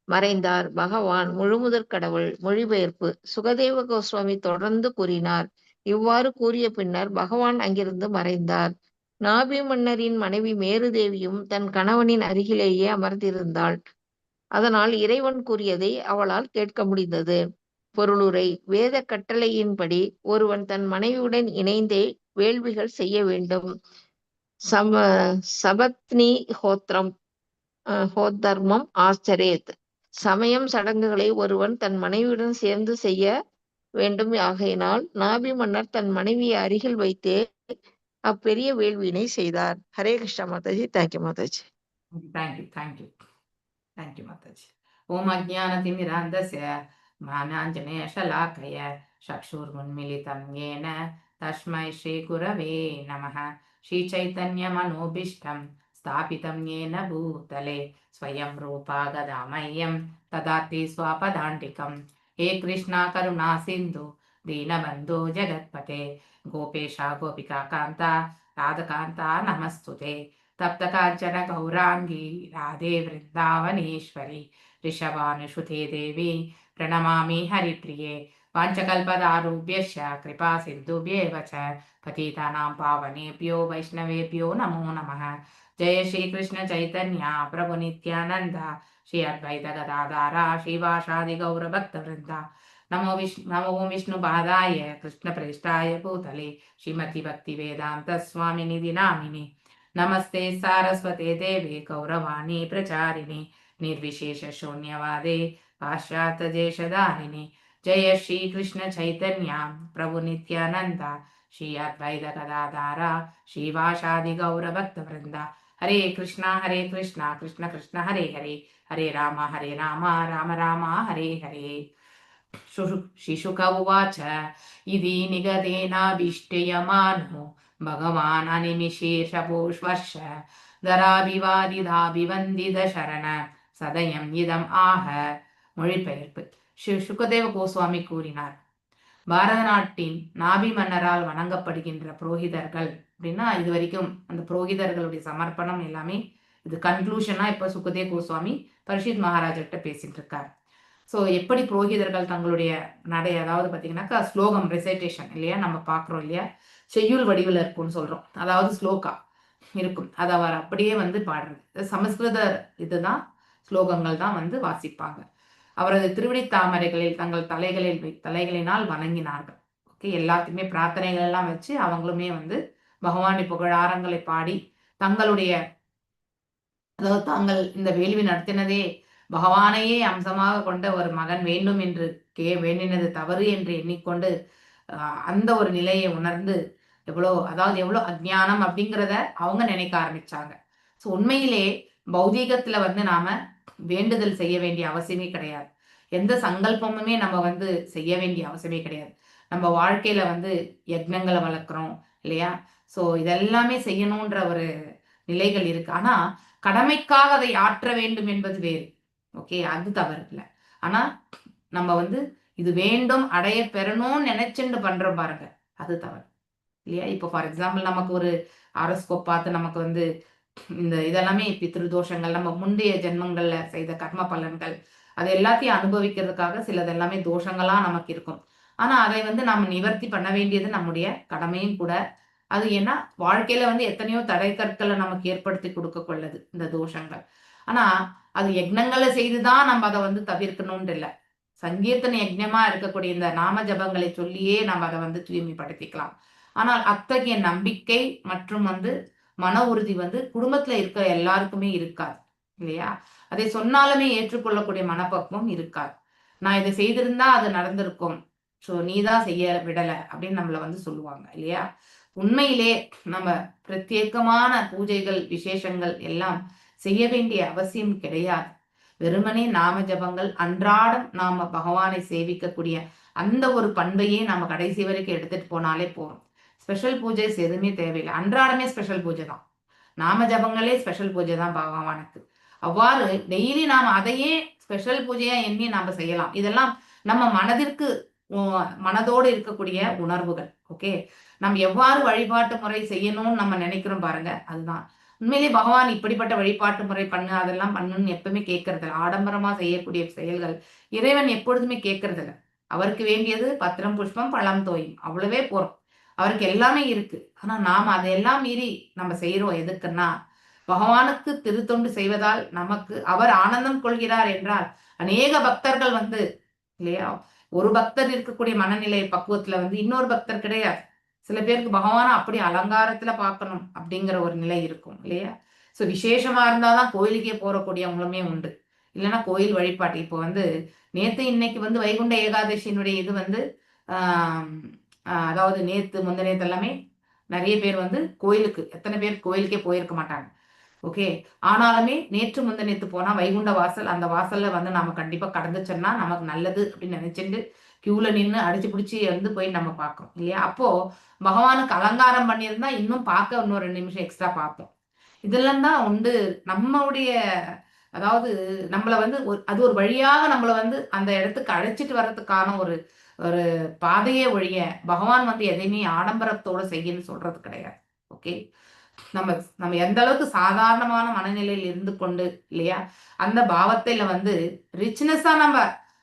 மறைந்தார். பகவான் முழுமுதற் கடவுள். மொழிபெயர்ப்பு. சுகதேவ கோஸ்வாமி தொடர்ந்து கூறினார். இவ்வாறு கூறிய பின்னர் பகவான் அங்கிருந்து மறைந்தார். நாபி மன்னரின் மனைவி மேருதேவியும் தன் கணவனின் அருகிலேயே அமர்ந்திருந்தாள். அதனால் இறைவன் கூறியதை அவளால் கேட்க முடிந்தது. பொருளுரை. வேத கட்டளையின்படி ஒருவன் தன் மனைவியுடன் இணைந்தே வேள்விகள் செய்ய வேண்டும். சபத்னி ஹோத்ரம் ஹோத்தர்மம் ஆச்சரேத். சமயம் சடங்குகளை ஒருவன் தன் மனைவியுடன் சேர்ந்து செய்ய வேண்டும். ஆகையினால் நாபி மன்னர் தன் மனைவியை அருகில் வைத்தே அப்பெரிய வேள்வியினை செய்தார். Hare Krishna Mataji. Thank you Mataji. Thank you, thank you, thank you Mataji. ஓம் அஜ்ஞானதிமிராந்தஸ்ய ஞானாஞ்சனேயசலாக்கய சக்ஷுர்முன்மிலிதம் येन तस्मै श्रीगुरवे नमः. श्रीचैतन्यमनोभीष्टं स्थापितं येन भूतले स्वयं रूपा गदामह्यं ददाति स्वपदान्तिकं. हे कृष्णा करुणा सिन्धु दीनबन्धो जगत्पते गोपेशा गोपिका कान्ता राधकान्ता नमस्तुते. तप्तकाञ्चन गौराङ्गी राधे वृन्दावनेश्वरि ऋषभानुसुते देवी प्रणमामि हरिप्रिये. वाञ्छकल्पदारुभ्यश्च कृपा सिन्धुभ्येव च पतितानां पावनेभ्यो वैष्णवेभ्यो नमो नमः. जय श्रीकृष्ण चैतन्य प्रभु नित्यानन्द श्री अद्वैत गदाधारा श्रीवासादि गौरभक्तवृन्द. नमो विष्णु नमो विष्णुपादाय कृष्णप्रेष्ठाय भूतले श्रीमति भक्तिवेदान्त स्वामिनिधि नामिनि. नमस्ते सारस्वते देवे गौरवाणी प्रचारिणि निर्विशेष शून्यवादे पाश्चात्यदेशधारिणि. जय श्री कृष्ण चैतन्य प्रभु नित्यानंद श्री अद्वैत गदाधारा श्रीवासादि गौरभक्तवृन्द. हरे कृष्णा हरे कृष्णा कृष्ण कृष्ण हरे हरे हरे राम हरे राम राम राम हरे हरे. श्रीशुक उवाच इति निगदेनाभीष्टयमानो भगवान् अनिमिषेषपोष्वर्ष தராபிவாதிதாபிவந்தித சரண சதயம் இதம் ஆக. மொழிபெயர்ப்பு. ஸ்ரீ சுகதேவ கோஸ்வாமி கூறினார். பாரத நாட்டின் நாபி மன்னரால் வணங்கப்படுகின்ற புரோகிதர்கள் அப்படின்னா இது வரைக்கும் அந்த புரோகிதர்களுடைய சமர்ப்பணம் எல்லாமே இது கன்க்ளூஷனா இப்ப சுகதேவ கோஸ்வாமி பரிஷித் மகாராஜர்கிட்ட பேசிட்டு இருக்கார். ஸோ எப்படி புரோகிதர்கள் தங்களுடைய நடை, அதாவது பார்த்தீங்கன்னாக்கா ஸ்லோகம் ரெசைட்டேஷன் இல்லையா, நம்ம பார்க்குறோம் இல்லையா, செய்யுள் வடிவில் இருக்கும்னு சொல்றோம், அதாவது ஸ்லோகா இருக்கும், அதை அவர் அப்படியே வந்து பாடுறது சமஸ்கிருத இதுதான் ஸ்லோகங்கள் தான் வந்து வாசிப்பாங்க. அவரது திருவடி தாமரைகளில் தங்கள் தலைகளில் தலைகளினால் வணங்கினார்கள். ஓகே, எல்லாத்தையுமே பிரார்த்தனைகள் எல்லாம் வச்சு அவங்களுமே வந்து பகவானை புகழாரங்களை பாடி தங்களுடைய, அதாவது தாங்கள் இந்த வேள்வி நடத்தினதே பகவானையே அம்சமாக கொண்ட ஒரு மகன் வேண்டும் என்று வேண்டினது தவறு என்று எண்ணிக்கொண்டு அந்த ஒரு நிலையை உணர்ந்து எவ்வளோ, அதாவது எவ்வளோ அஜ்ஞானம் அப்படிங்கிறத அவங்க நினைக்க ஆரம்பிச்சாங்க. ஸோ உண்மையிலே பௌதீகத்துல வந்து நாம வேண்டுதல் செய்ய வேண்டிய அவசியமே கிடையாது. எந்த சங்கல்பமுமே நம்ம வந்து செய்ய வேண்டிய அவசியமே கிடையாது. நம்ம வாழ்க்கையில வந்து யக்ஞங்களை வளர்க்குறோம் இல்லையா, ஸோ இதெல்லாமே செய்யணுன்ற ஒரு நிலைகள் இருக்கு. ஆனா கடமைக்காக அதை ஆற்ற வேண்டும் என்பது வேறு. ஓகே, அது தவறு இல்லை. ஆனா நம்ம வந்து இது வேண்டும் அடைய பெறணும்னு நினைச்சுண்டு பண்றோம் பாருங்க, அது தவறு இல்லையா. இப்போ ஃபார் எக்ஸாம்பிள் நமக்கு ஒரு ஹாரோஸ்கோப் பார்த்து நமக்கு வந்து இந்த இதெல்லாமே பித்ரு தோஷங்கள், நம்ம முந்தைய ஜென்மங்கள்ல செய்த கர்ம பலன்கள், அது எல்லாத்தையும் அனுபவிக்கிறதுக்காக சிலது எல்லாமே தோஷங்களா நமக்கு இருக்கும். ஆனா அதை வந்து நாம நிவர்த்தி பண்ண வேண்டியது நம்முடைய கடமையும் கூட. அது ஏன்னா வாழ்க்கையில வந்து எத்தனையோ தடை கற்களை நமக்கு ஏற்படுத்தி கொடுக்க கொள்ளது இந்த தோஷங்கள். ஆனா அது யக்ஞங்களை செய்துதான் நம்ம அதை வந்து தவிர்க்கணும்னு இல்லை. சங்கீர்த்தன யக்ஞமா இருக்கக்கூடிய இந்த நாம ஜபங்களை சொல்லியே நம்ம அதை வந்து தூய்மைப்படுத்திக்கலாம். ஆனால் அத்தகைய நம்பிக்கை மற்றும் வந்து மன உறுதி வந்து குடும்பத்துல இருக்கிற எல்லாருக்குமே இருக்காது இல்லையா. அதை சொன்னாலுமே ஏற்றுக்கொள்ளக்கூடிய மனப்பக்குவம் இருக்காது. நான் இதை செய்திருந்தா அது நடந்திருக்கும், ஸோ நீ தான் செய்ய விடலை அப்படின்னு நம்மளை வந்து சொல்லுவாங்க இல்லையா. உண்மையிலே நம்ம பிரத்யேகமான பூஜைகள் விசேஷங்கள் எல்லாம் செய்ய வேண்டிய அவசியம் கிடையாது. வெறுமனே நாம ஜபங்கள், அன்றாடம் நாம பகவானை சேவிக்கக்கூடிய அந்த ஒரு பண்பையே நாம கடைசி வரைக்கும் எடுத்துட்டு போனாலே போதும். ஸ்பெஷல் பூஜைஸ் எதுவுமே தேவையில்லை. அன்றாடமே ஸ்பெஷல் பூஜை தான். நாம ஜபங்களே ஸ்பெஷல் பூஜை தான் பகவானுக்கு. அவ்வாறு டெய்லி நாம் அதையே ஸ்பெஷல் பூஜையா எண்ணி நாம செய்யலாம். இதெல்லாம் நம்ம மனதிற்கு மனதோடு இருக்கக்கூடிய உணர்வுகள். ஓகே, நம்ம எவ்வாறு வழிபாட்டு முறை செய்யணும்னு நம்ம நினைக்கிறோம் பாருங்க, அதுதான் உண்மையிலேயே பகவான் இப்படிப்பட்ட வழிபாட்டு முறை பண்ணு அதெல்லாம் பண்ணுன்னு எப்பவுமே கேட்கறது இல்லை. ஆடம்பரமா செய்யக்கூடிய செயல்கள் இறைவன் எப்பொழுதுமே கேட்கறது இல்லை. அவருக்கு வேண்டியது பத்திரம் புஷ்பம் பழம் தோயும், அவ்வளவே போறோம். அவருக்கு எல்லாமே இருக்கு. ஆனா நாம அதையெல்லாம் மீறி நம்ம செய்யறோம். எதுக்குன்னா பகவானுக்கு திருத்தொண்டு செய்வதால் நமக்கு அவர் ஆனந்தம் கொள்கிறார் என்றால் அநேக பக்தர்கள் வந்து இல்லையா, ஒரு பக்தர் இருக்கக்கூடிய மனநிலை பக்குவத்துல வந்து இன்னொரு பக்தர் கிடையாது. சில பேருக்கு பகவானை அப்படி அலங்காரத்துல பார்க்கணும் அப்படிங்கிற ஒரு நிலை இருக்கும் இல்லையா. ஸோ விசேஷமா இருந்தாதான் கோயிலுக்கே போறக்கூடியவங்களுமே உண்டு. இல்லைன்னா கோயில் வழிபாட்டு இப்போ வந்து நேத்து இன்னைக்கு வந்து வைகுண்ட ஏகாதசியினுடைய இது வந்து அதாவது நேத்து முந்த நேத்து எல்லாமே நிறைய பேர் வந்து கோயிலுக்கு, எத்தனை பேர் கோயிலுக்கே போயிருக்க மாட்டாங்க. ஓகே, ஆனாலுமே நேற்று முந்த நேத்து போனா வைகுண்ட வாசல், அந்த வாசல்ல வந்து நாம கண்டிப்பா கடந்துச்சோம்னா நமக்கு நல்லது அப்படின்னு நினைச்சிட்டு கியூல நின்று அடிச்சு பிடிச்சி வந்து போய் நம்ம பார்க்கறோம் இல்லையா. அப்போ பகவானுக்கு அலங்காரம் பண்ணியிருந்தா இன்னும் பார்க்க இன்னும் 2 நிமிஷம் எக்ஸ்ட்ரா பார்ப்போம். இதெல்லாம் தான் உண்டு நம்மளுடைய, அதாவது நம்மளை வந்து ஒரு அது ஒரு வழியாக நம்மளை வந்து அந்த இடத்துக்கு அழைச்சிட்டு வர்றதுக்கான ஒரு ஒரு பாதையே ஒழிய பகவான் வந்து எதையுமே ஆடம்பரத்தோட செய்யன்னு சொல்றது கிடையாது. ஓகே, நம்ம நம்ம எந்த அளவுக்கு சாதாரணமான மனநிலையில் இருந்து கொண்டு இல்லையா, அந்த பாவத்தில வந்து ரிச்னஸா நம்ம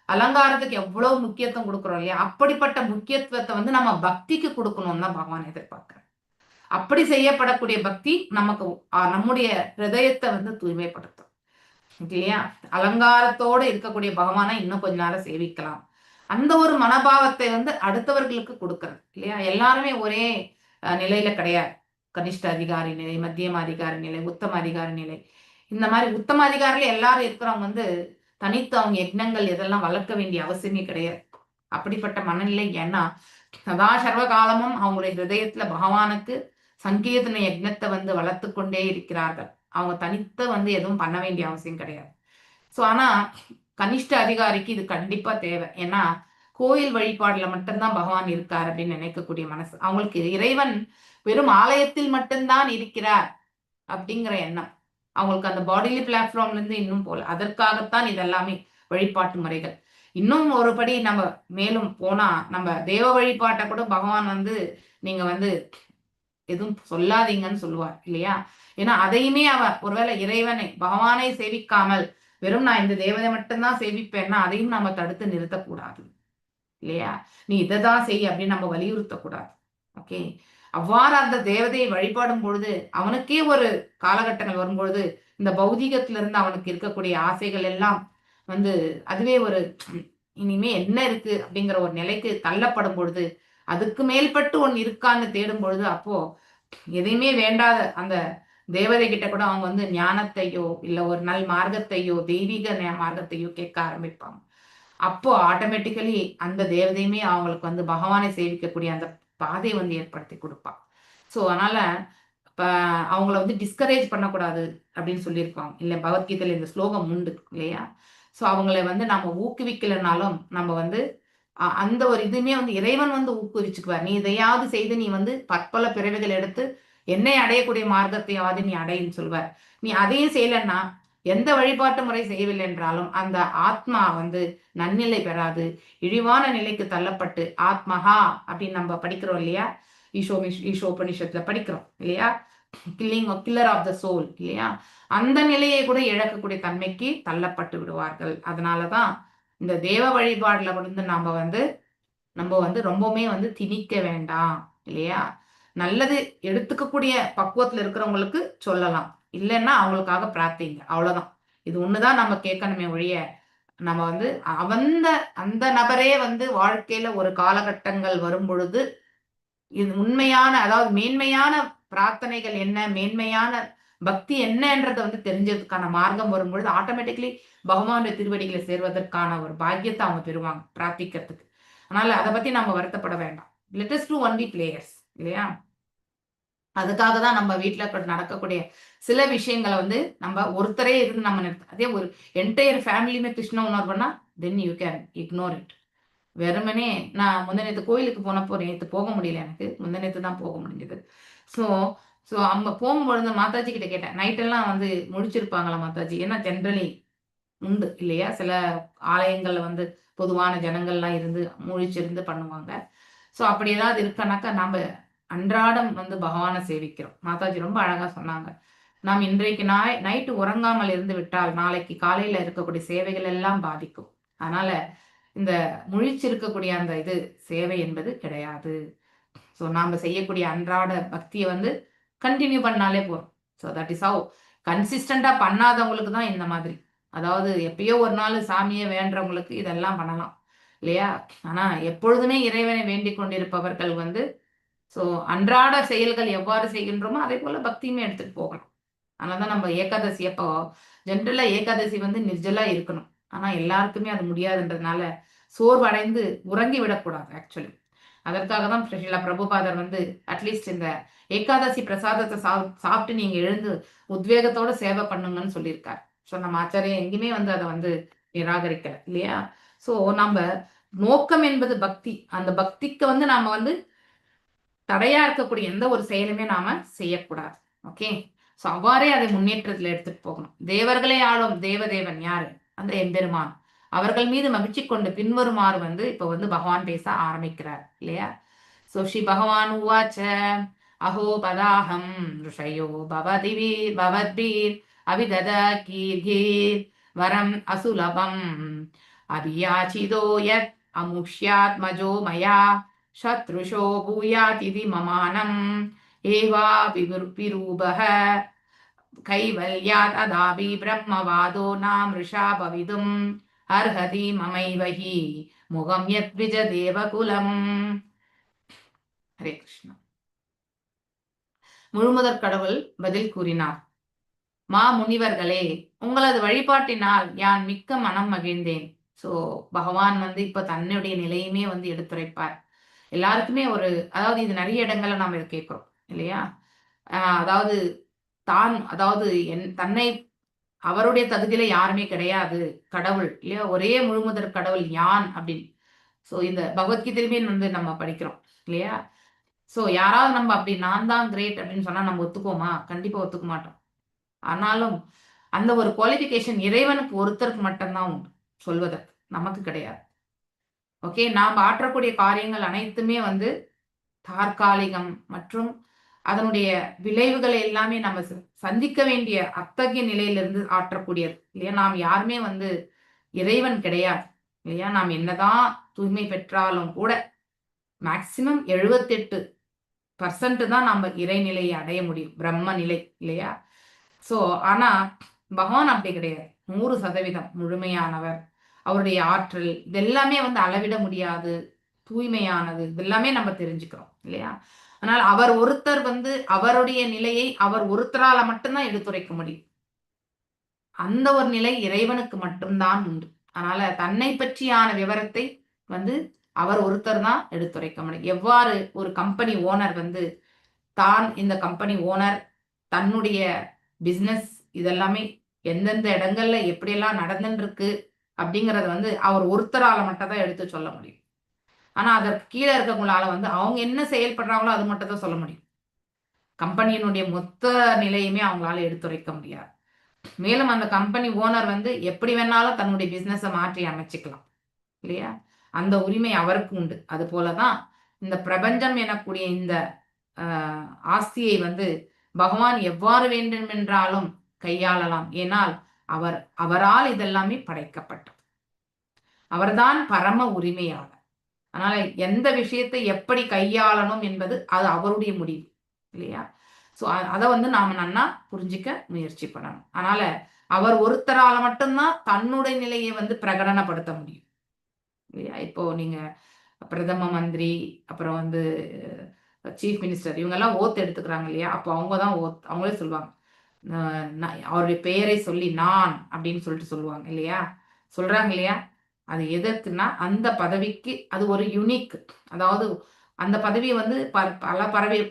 அலங்காரத்துக்கு எவ்வளவு முக்கியத்துவம் கொடுக்குறோம் இல்லையா, அப்படிப்பட்ட முக்கியத்துவத்தை வந்து நம்ம பக்திக்கு கொடுக்கணும்னு தான் பகவான் எதிர்பார்க்கிறார். அப்படி செய்யப்படக்கூடிய பக்தி நமக்கு நம்முடைய ஹிருதயத்தை வந்து தூய்மைப்படுத்தும் இல்லையா. அலங்காரத்தோடு இருக்கக்கூடிய பகவானை இன்னும் கொஞ்ச நேரம் சேவிக்கலாம், அந்த ஒரு மனோபாவத்தை வந்து அடுத்தவர்களுக்கு கொடுக்கறது இல்லையா. எல்லாருமே ஒரே நிலையில கிடையாது. கனிஷ்ட அதிகாரி நிலை, மத்தியம அதிகாரி நிலை, உத்தம அதிகாரி நிலை, இந்த மாதிரி உத்தம அதிகாரில எல்லாரும் இருக்கிறவங்க வந்து தனித்து அவங்க யக்னங்கள் எதெல்லாம் வளர்க்க வேண்டிய அவசியமே கிடையாது. அப்படிப்பட்ட மனநிலை, ஏன்னா சதா சர்வ காலமும் அவங்களுடைய ஹிருதயத்துல பகவானுக்கு சங்கீர்த்தன யக்னத்தை வந்து வளர்த்து கொண்டே இருக்கிறார்கள். அவங்க தனித்த வந்து எதுவும் பண்ண வேண்டிய அவசியம் கிடையாது. ஸோ ஆனா கனிஷ்ட அதிகாரிக்கு இது கண்டிப்பா தேவை. ஏன்னா கோயில் வழிபாடுல மட்டும்தான் பகவான் இருக்கார் அப்படின்னு நினைக்கக்கூடிய மனசு அவங்களுக்கு. இறைவன் வெறும் ஆலயத்தில் மட்டும்தான் இருக்கிறார் அப்படிங்கிற எண்ணம் அவங்களுக்கு. அந்த பாடிலி பிளாட்ஃபார்ம்ல இருந்து இன்னும் போல. அதற்காகத்தான் இதெல்லாமே வழிபாட்டு முறைகள். இன்னும் ஒருபடி நம்ம மேலும் போனா நம்ம தேவ வழிபாட்டை கூட பகவான் வந்து நீங்க வந்து எதுவும் சொல்லாதீங்கன்னு சொல்லுவார் இல்லையா. ஏன்னா அதையுமே அவர் ஒருவேளை இறைவனை பகவானை சேவிக்காமல் வெறும் நான் இந்த தேவதை மட்டும்தான் சேவிப்பேன்னா அதையும் நம்ம தடுத்து நிறுத்தக்கூடாது இல்லையா. நீ இதை தான் செய் அப்படின்னு நம்ம வலியுறுத்தக்கூடாது. ஓகே, அவ்வாறு அந்த தேவதையை வழிபாடும் பொழுது அவனுக்கே ஒரு காலகட்டங்கள் வரும்பொழுது இந்த பௌதீகத்திலிருந்து அவனுக்கு இருக்கக்கூடிய ஆசைகள் எல்லாம் வந்து அதுவே ஒரு இனிமே என்ன இருக்கு அப்படிங்கிற ஒரு நிலைக்கு தள்ளப்படும் பொழுது, அதுக்கு மேல்பட்டு ஒன்னு இருக்கான்னு தேடும் பொழுது அப்போ எதையுமே வேண்டாத அந்த தேவதை கிட்ட கூட அவங்க வந்து ஞானத்தையோ இல்ல ஒரு நல் மார்க்கத்தையோ தெய்வீக மார்க்கத்தையோ கேட்க ஆரம்பிப்பாங்க. அப்போ ஆட்டோமேட்டிக்கலி அந்த தேவதையுமே அவங்களுக்கு வந்து பகவானை சேவிக்கக்கூடிய அந்த பாதையை வந்து ஏற்படுத்தி கொடுப்பான். ஸோ அதனால இப்ப அவங்கள வந்து டிஸ்கரேஜ் பண்ணக்கூடாது அப்படின்னு சொல்லியிருப்பாங்க இல்லை. பகவத்கீதையில இந்த ஸ்லோகம் உண்டு இல்லையா. ஸோ அவங்கள வந்து நம்ம ஊக்குவிக்கலைனாலும் நம்ம வந்து அந்த ஒரு இதுவுமே வந்து இறைவன் வந்து ஊக்குவிச்சுக்குவார். நீ இதையாவது செய்து நீ வந்து பற்பல பிறவிகள் எடுத்து என்னை அடையக்கூடிய மார்க்கத்தையாவது நீ அடையின்னு சொல்வார். நீ அதையும் செய்யலைன்னா, எந்த வழிபாட்டு முறை செய்யவில்லை என்றாலும் அந்த ஆத்மா வந்து நன்னிலை பெறாது, இழிவான நிலைக்கு தள்ளப்பட்டு ஆத்மஹா அப்படின்னு நம்ம படிக்கிறோம் இல்லையா. ஈஷோபனிஷத்துல படிக்கிறோம் இல்லையா. கில்லர் ஆஃப் the soul இல்லையா. அந்த நிலையை கூட இழக்கக்கூடிய தன்மைக்கு தள்ளப்பட்டு விடுவார்கள். அதனாலதான் இந்த தேவ வழிபாடுல வந்து நம்ம வந்து ரொம்பவுமே வந்து திணிக்க வேண்டாம் இல்லையா. நல்லது எடுத்துக்கக்கூடிய பக்குவத்துல இருக்கிறவங்களுக்கு சொல்லலாம், இல்லைன்னா அவங்களுக்காக பிரார்த்திங்க, அவ்வளவுதான். இது ஒண்ணுதான் நம்ம கேட்கணுமே ஒழிய நம்ம வந்து அந்த அந்த நபரே வந்து வாழ்க்கையில ஒரு காலகட்டங்கள் வரும் பொழுது இது உண்மையான, அதாவது மேன்மையான பிரார்த்தனைகள் என்ன, மேன்மையான பக்தி என்னன்றதை வந்து தெரிஞ்சதுக்கான மார்க்கம் வரும்பொழுது ஆட்டோமேட்டிக்கலி பகவானுடைய திருவடிகளை சேர்வதற்கான ஒரு பாக்கியத்தை அவங்க பெறுவாங்க பிரார்த்திக்கிறதுக்கு. அதனால அதை பத்தி நம்ம வருத்தப்பட வேண்டாம். Let us do only prayers இல்லையா. அதுக்காக தான் நம்ம வீட்டுல நடக்கக்கூடிய சில விஷயங்களை வந்து நம்ம ஒருத்தரே இருந்து நம்ம நிறுத்த, அதே ஒரு என்டையர் ஃபேமிலியுமே கிருஷ்ண உணர்வுனா then you can ignore it. வெறுமனே நான் முந்த நேற்று கோயிலுக்கு போனப்போ, நேற்று போக முடியல எனக்கு, முந்த நேற்று தான் போக முடிஞ்சது. ஸோ ஸோ அங்க போகும்பொழுது மாதாஜி கிட்ட கேட்டேன், நைட்டெல்லாம் வந்து முடிச்சிருப்பாங்களா மாதாஜி? ஏன்னா ஜென்ரலி உண்டு இல்லையா, சில ஆலயங்கள்ல வந்து பொதுவான ஜனங்கள்லாம் இருந்து முழிச்சிருந்து பண்ணுவாங்க. ஸோ அப்படி ஏதாவது இருக்கானாக்கா நாம அன்றாடம் வந்து பகவானை சேவிக்கிறோம். மாதாஜி ரொம்ப அழகா சொன்னாங்க, நாம் இன்றைக்கு நைட்டு உறங்காமல் இருந்து விட்டால் நாளைக்கு காலையில இருக்கக்கூடிய சேவைகள் எல்லாம் பாதிக்கும். அதனால இந்த முழிச்சிருக்கக்கூடிய அந்த இது சேவை என்பது கிடையாது. ஸோ நாம செய்யக்கூடிய அன்றாட பக்தியை வந்து கண்டினியூ பண்ணாலே போதும். ஸோ that is how கன்சிஸ்டண்டா பண்ணாதவங்களுக்கு தான் இந்த மாதிரி, அதாவது எப்பயோ ஒரு நாள் சாமியை வேண்டவங்களுக்கு இதெல்லாம் பண்ணலாம் இல்லையா? ஆனா எப்பொழுதுமே இறைவனை வேண்டிக் கொண்டிருப்பவர்கள் வந்து ஸோ அன்றாட செயல்கள் எவ்வாறு செய்கின்றோமோ அதே போல பக்தியுமே எடுத்துட்டு போகலாம். அதனாலதான் நம்ம ஏகாதசி அப்போ ஜென்ரலா ஏகாதசி வந்து நிர்ஜலா இருக்கணும். ஆனா எல்லாருக்குமே அது முடியாதுன்றதுனால சோர்வடைந்து உறங்கி விடக்கூடாது ஆக்சுவலி. அதற்காக தான் ஸ்ரீல பிரபுபாதர் வந்து அட்லீஸ்ட் இந்த ஏகாதசி பிரசாதத்தை சாப்பிட்டு நீங்க எழுந்து உத்வேகத்தோட சேவை பண்ணுங்கன்னு சொல்லியிருக்காரு. ஸோ நம்ம ஆச்சாரியா எங்கேயுமே வந்து அதை வந்து நிராகரிக்கல இல்லையா? ஸோ நம்ம நோக்கம் என்பது பக்தி. அந்த பக்திக்கு வந்து நாம வந்து தடையா இருக்கக்கூடிய எந்த ஒரு செயலுமே நாம செய்யக்கூடாது. ஓகே, ஸோ அவ்வாறே அதை முன்னேற்றத்துல எடுத்துட்டு போகணும். தேவர்களை ஆளும் தேவதேவன் யாரு? அந்த எம்பெருமான். அவர்கள் மீது மகிழ்ச்சி கொண்டு பின்வருமாறு வந்து இப்ப வந்து பகவான் பேச ஆரம்பிக்கிறார் இல்லையா? ஸோ ஸ்ரீ பகவான் உவாச்ச அஹோ பதாஹம் ருஷயோ பவதிவீர் பவத்பீர் அவிதத கீர்கீர் வரம் அசுலபம் அபியாச்சிதோ யத் அமுஷ்யாத்மஜோ மயா சத்ருஷோ பூயாதிதி மமானம் ஏவா விரூபः கைவல்யாத் அதாபி பிரம்மவாதோ நாமிருஷா பவிதும் அர்ஹதி மமைவஹி முகம் யத் விஜ தேவகுலம். ஹரே கிருஷ்ணா. முழுமுதற் கடவுள் பதில் கூறினார், மா முனிவர்களே, உங்களது வழிபாட்டினால் யான் மிக்க மனம் மகிழ்ந்தேன். சோ பகவான் வந்து இப்ப தன்னுடைய நிலையுமே வந்து எடுத்துரைப்பார் எல்லாருக்குமே. ஒரு அதாவது இது நிறைய இடங்கள்ல நாம இதை கேட்கிறோம் இல்லையா? அதாவது தான், அதாவது தன்னை அவருடைய தகுதியில யாருமே கிடையாது, கடவுள் இல்லையா, ஒரே முழுமுதற் கடவுள் யான் அப்படின்னு. சோ இந்த பகவத்கீதையிலுமே வந்து நம்ம படிக்கிறோம் இல்லையா? சோ யாராவது நம்ம அப்படி நான் தான் கிரேட் அப்படின்னு சொன்னா நம்ம ஒத்துக்குவோமா? கண்டிப்பா ஒத்துக்க மாட்டோம். ஆனாலும் அந்த ஒரு குவாலிஃபிகேஷன் இறைவனுக்கு ஒருத்தருக்கு மட்டும்தான் உண்டு, சொல்வதற்கு நமக்கு கிடையாது. ஓகே, நாம் ஆற்றக்கூடிய காரியங்கள் அனைத்துமே வந்து தற்காலிகம் மற்றும் அதனுடைய விளைவுகளை எல்லாமே நம்ம சந்திக்க வேண்டிய அத்தகைய நிலையிலிருந்து ஆற்றக்கூடியது இல்லையா? நாம் யாருமே வந்து இறைவன் கிடையாது இல்லையா? நாம் என்னதான் தூய்மை பெற்றாலும் கூட மேக்சிமம் 78% தான் நம்ம இறைநிலையை அடைய முடியும், பிரம்ம நிலை இல்லையா? சோ ஆனா பகவான் அப்படி கிடையாது, 100% முழுமையானவர். அவருடைய ஆற்றல் இதெல்லாமே வந்து அளவிட முடியாது, தூய்மையானது, இதெல்லாமே நம்ம தெரிஞ்சுக்கிறோம் இல்லையா? ஆனால் அவர் ஒருத்தர் வந்து அவருடைய நிலையை அவர் ஒருத்தரால மட்டும்தான் எடுத்துரைக்க முடியும். அந்த ஒரு நிலை இறைவனுக்கு மட்டும்தான் உண்டு. அதனால தன்னை பற்றியான விவரத்தை வந்து அவர் ஒருத்தர் தான் எடுத்துரைக்க முடியும். எவ்வாறு ஒரு கம்பெனி ஓனர் வந்து தான் இந்த கம்பெனி ஓனர், தன்னுடைய பிசினஸ் இதெல்லாமே எந்தெந்த இடங்கள்ல எப்படியெல்லாம் நடந்துட்டு இருக்கு அப்படிங்கறத வந்து அவர் ஒருத்தரால மட்டும் தான் எடுத்து சொல்ல முடியும். ஆனா அதற்கு கீழே இருக்கவங்களால வந்து அவங்க என்ன செயல்படுறாங்களோ அது மட்டும் தான் சொல்ல முடியும். கம்பெனியினுடைய மொத்த நிலையுமே அவங்களால எடுத்துரைக்க முடியாது. மேலும் அந்த கம்பெனி ஓனர் வந்து எப்படி வேணாலும் தன்னுடைய பிசினஸை மாற்றி அமைச்சுக்கலாம் இல்லையா? அந்த உரிமை அவருக்கு உண்டு. அது போலதான் இந்த பிரபஞ்சம் எனக்கூடிய இந்த ஆஸ்தியை வந்து பகவான் எவ்வாறு வேண்டுமென்றாலும் கையாளலாம். ஏனால் அவரால் இதெல்லாமே படைக்கப்பட்டது. அவர்தான் பரம உரிமையாளர். அதனால எந்த விஷயத்தை எப்படி கையாளணும் என்பது அது அவருடைய முடிவு இல்லையா? சோ அதை வந்து நாம நன்னா புரிஞ்சிக்க முயற்சி பண்ணணும். அதனால அவர் ஒருத்தரால மட்டும்தான் தன்னுடைய நிலையை வந்து பிரகடனப்படுத்த முடியும் இல்லையா? இப்போ நீங்க பிரதம மந்திரி, அப்புறம் வந்து சீஃப் மினிஸ்டர், இவங்கெல்லாம் ஓத்து எடுத்துக்கிறாங்க இல்லையா? அப்போ அவங்க தான் ஓத், அவங்களே சொல்லுவாங்க, அவருடைய பெயரை சொல்லி நான் அப்படின்னு சொல்லிட்டு சொல்லுவாங்க இல்லையா? சொல்றாங்க இல்லையா? அது எதற்குன்னா அந்த பதவிக்கு அது ஒரு யுனிக், அதாவது அந்த பதவி வந்து பல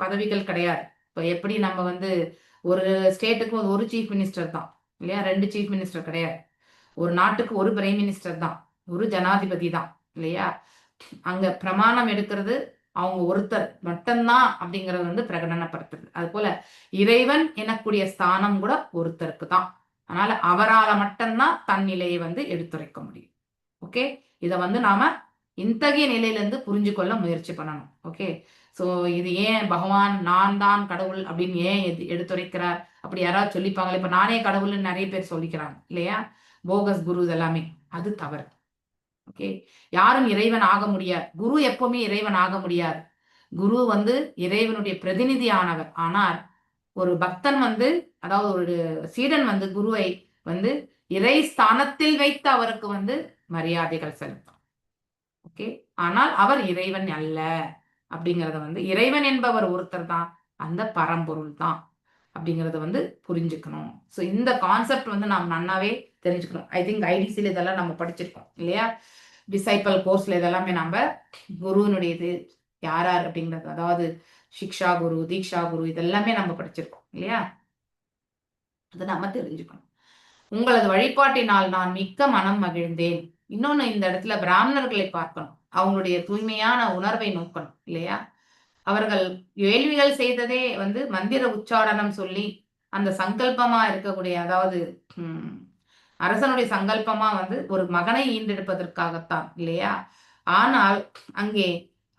பதவிகள் கிடையாது. இப்போ எப்படி நம்ம வந்து ஒரு ஸ்டேட்டுக்கு ஒரு சீஃப் மினிஸ்டர் தான் இல்லையா? 2 சீஃப் மினிஸ்டர் கிடையாது. ஒரு நாட்டுக்கு ஒரு பிரைம் மினிஸ்டர் தான், ஒரு ஜனாதிபதி தான் இல்லையா? அங்க பிரமாணம் எடுக்கிறது அவங்க ஒருத்தர் மட்டும்தான் அப்படிங்கறது வந்து பிரகடனப்படுத்துறது. அது போல இறைவன் எனக்கூடிய ஸ்தானம் கூட ஒருத்தருக்கு தான். அதனால அவரால மட்டும்தான் தன் நிலையை வந்து எடுத்துரைக்க முடியும். ஓகே, இதை வந்து நாம இத்தகைய நிலையிலிருந்து புரிஞ்சு கொள்ள முயற்சி பண்ணணும். ஓகே, சோ இது ஏன் பகவான் நான் தான் கடவுள் அப்படின்னு ஏன் எடுத்துரைக்கிறார் அப்படி யாராவது சொல்லிப்பாங்களே? இப்ப நானே கடவுள்னு நிறைய பேர் சொல்லிக்கிறாங்க இல்லையா? போகஸ் குருஸ் எல்லாமே, அது தவறு. ஓகே, யாரும் இறைவன் ஆக முடியாது. குரு எப்பவுமே இறைவன் ஆக முடியாது. குரு வந்து இறைவனுடைய பிரதிநிதி ஆனவர். ஆனால் ஒரு பக்தன் வந்து, அதாவது ஒரு சீடன் வந்து குருவை வந்து இறை ஸ்தானத்தில் வைத்து அவருக்கு வந்து மரியாதைகள் செலுத்தும். ஓகே, ஆனால் அவர் இறைவன் அல்ல அப்படிங்கறத வந்து, இறைவன் என்பவர் ஒருத்தர் தான், அந்த பரம்பொருள் தான் அப்படிங்கறத வந்து புரிஞ்சுக்கணும். ஸோ இந்த கான்செப்ட் வந்து நாம் நன்னாவே தெரிஞ்சுக்கணும். I think ஐடிசியில் இதெல்லாம் நம்ம படிச்சிருக்கோம் இல்லையா? டிசைபிள் கோர்ஸ்ல இதெல்லாமே நம்ம குருவினுடைய இது யார் யார் அப்படிங்கிறது, அதாவது சிக்ஷா குரு, தீக்ஷா குரு, இதெல்லாமே நம்ம படிச்சிருக்கோம் இல்லையா? அதை நம்ம தெரிஞ்சுக்கணும். உங்களது வழிபாட்டினால் நான் மிக்க மனம் மகிழ்ந்தேன். இன்னொன்னு, இந்த இடத்துல பிராமணர்களை பார்க்கணும், அவங்களுடைய தூய்மையான உணர்வை நோக்கணும் இல்லையா? அவர்கள் வேள்விகள் செய்ததே வந்து மந்திர உச்சாரணம் சொல்லி அந்த சங்கல்பமா இருக்கக்கூடிய, அதாவது அரசனுடைய சங்கல்பமா வந்து ஒரு மகனை ஈண்டெடுப்பதற்காகத்தான் இல்லையா? ஆனால் அங்கே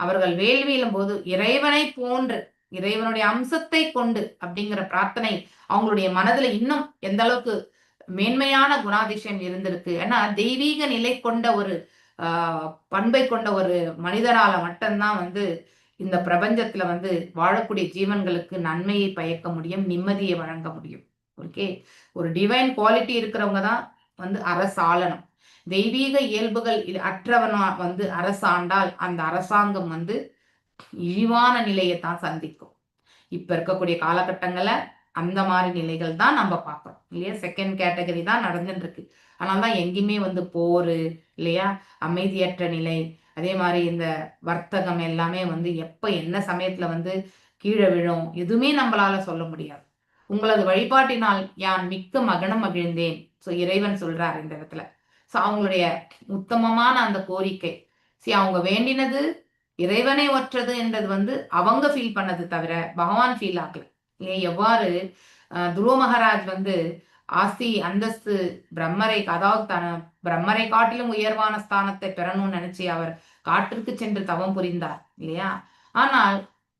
அவர்கள் வேள்வியிலும் போது இறைவனை போன்று இறைவனுடைய அம்சத்தை கொண்டு அப்படிங்கிற பிரார்த்தனை அவங்களுடைய மனதுல இன்னும் எந்த அளவுக்கு மேன்மையான குணாதிசயம் இருந்திருக்கு. ஏன்னா தெய்வீக நிலை கொண்ட ஒரு பண்பை கொண்ட ஒரு மனிதரால மட்டும்தான் வந்து இந்த பிரபஞ்சத்துல வந்து வாழக்கூடிய ஜீவன்களுக்கு நன்மையை பயக்க முடியும், நிம்மதியை வழங்க முடியும். ஓகே, ஒரு டிவைன் குவாலிட்டி இருக்கிறவங்க தான் வந்து அரசாளணும். தெய்வீக இயல்புகள் அற்றவனா வந்து அரசாண்டால் அந்த அரசாங்கம் வந்து இழிவான நிலையை தான் சந்திக்கும். இப்ப இருக்கக்கூடிய காலகட்டங்களை அந்த மாதிரி நிலைகள் தான் நம்ம பார்க்கிறோம் இல்லையா? செகண்ட் கேட்டகரி தான் நடந்துட்டு இருக்கு. அதனால தான் எங்கேயுமே வந்து போர் இல்லையா, அமைதியற்ற நிலை, அதே மாதிரி இந்த வர்த்தகம் எல்லாமே வந்து எப்ப என்ன சமயத்துல வந்து கீழே விழும் எதுவுமே நம்மளால சொல்ல முடியாது. உங்களது வழிபாட்டினால் யான் மிக்க மகனம் மகிழ்ந்தேன். ஸோ இறைவன் சொல்றார் இந்த இடத்துல. ஸோ அவங்களுடைய உத்தமமான அந்த கோரிக்கை, சரி, அவங்க வேண்டினது இறைவனை ஒற்றது என்றது வந்து அவங்க ஃபீல் பண்ணது தவிர பகவான் ஃபீல் ஆகல. ஏன் எவ்வாறு துருவ மகாராஜ் வந்து ஆஸ்தி அந்தஸ்து பிரம்மரை, அதாவது தன பிரம்மரை காட்டிலும் உயர்வான ஸ்தானத்தை பெறணும்னு நினைச்சு அவர் காட்டிற்கு சென்று தவம் புரிந்தார் இல்லையா? ஆனால்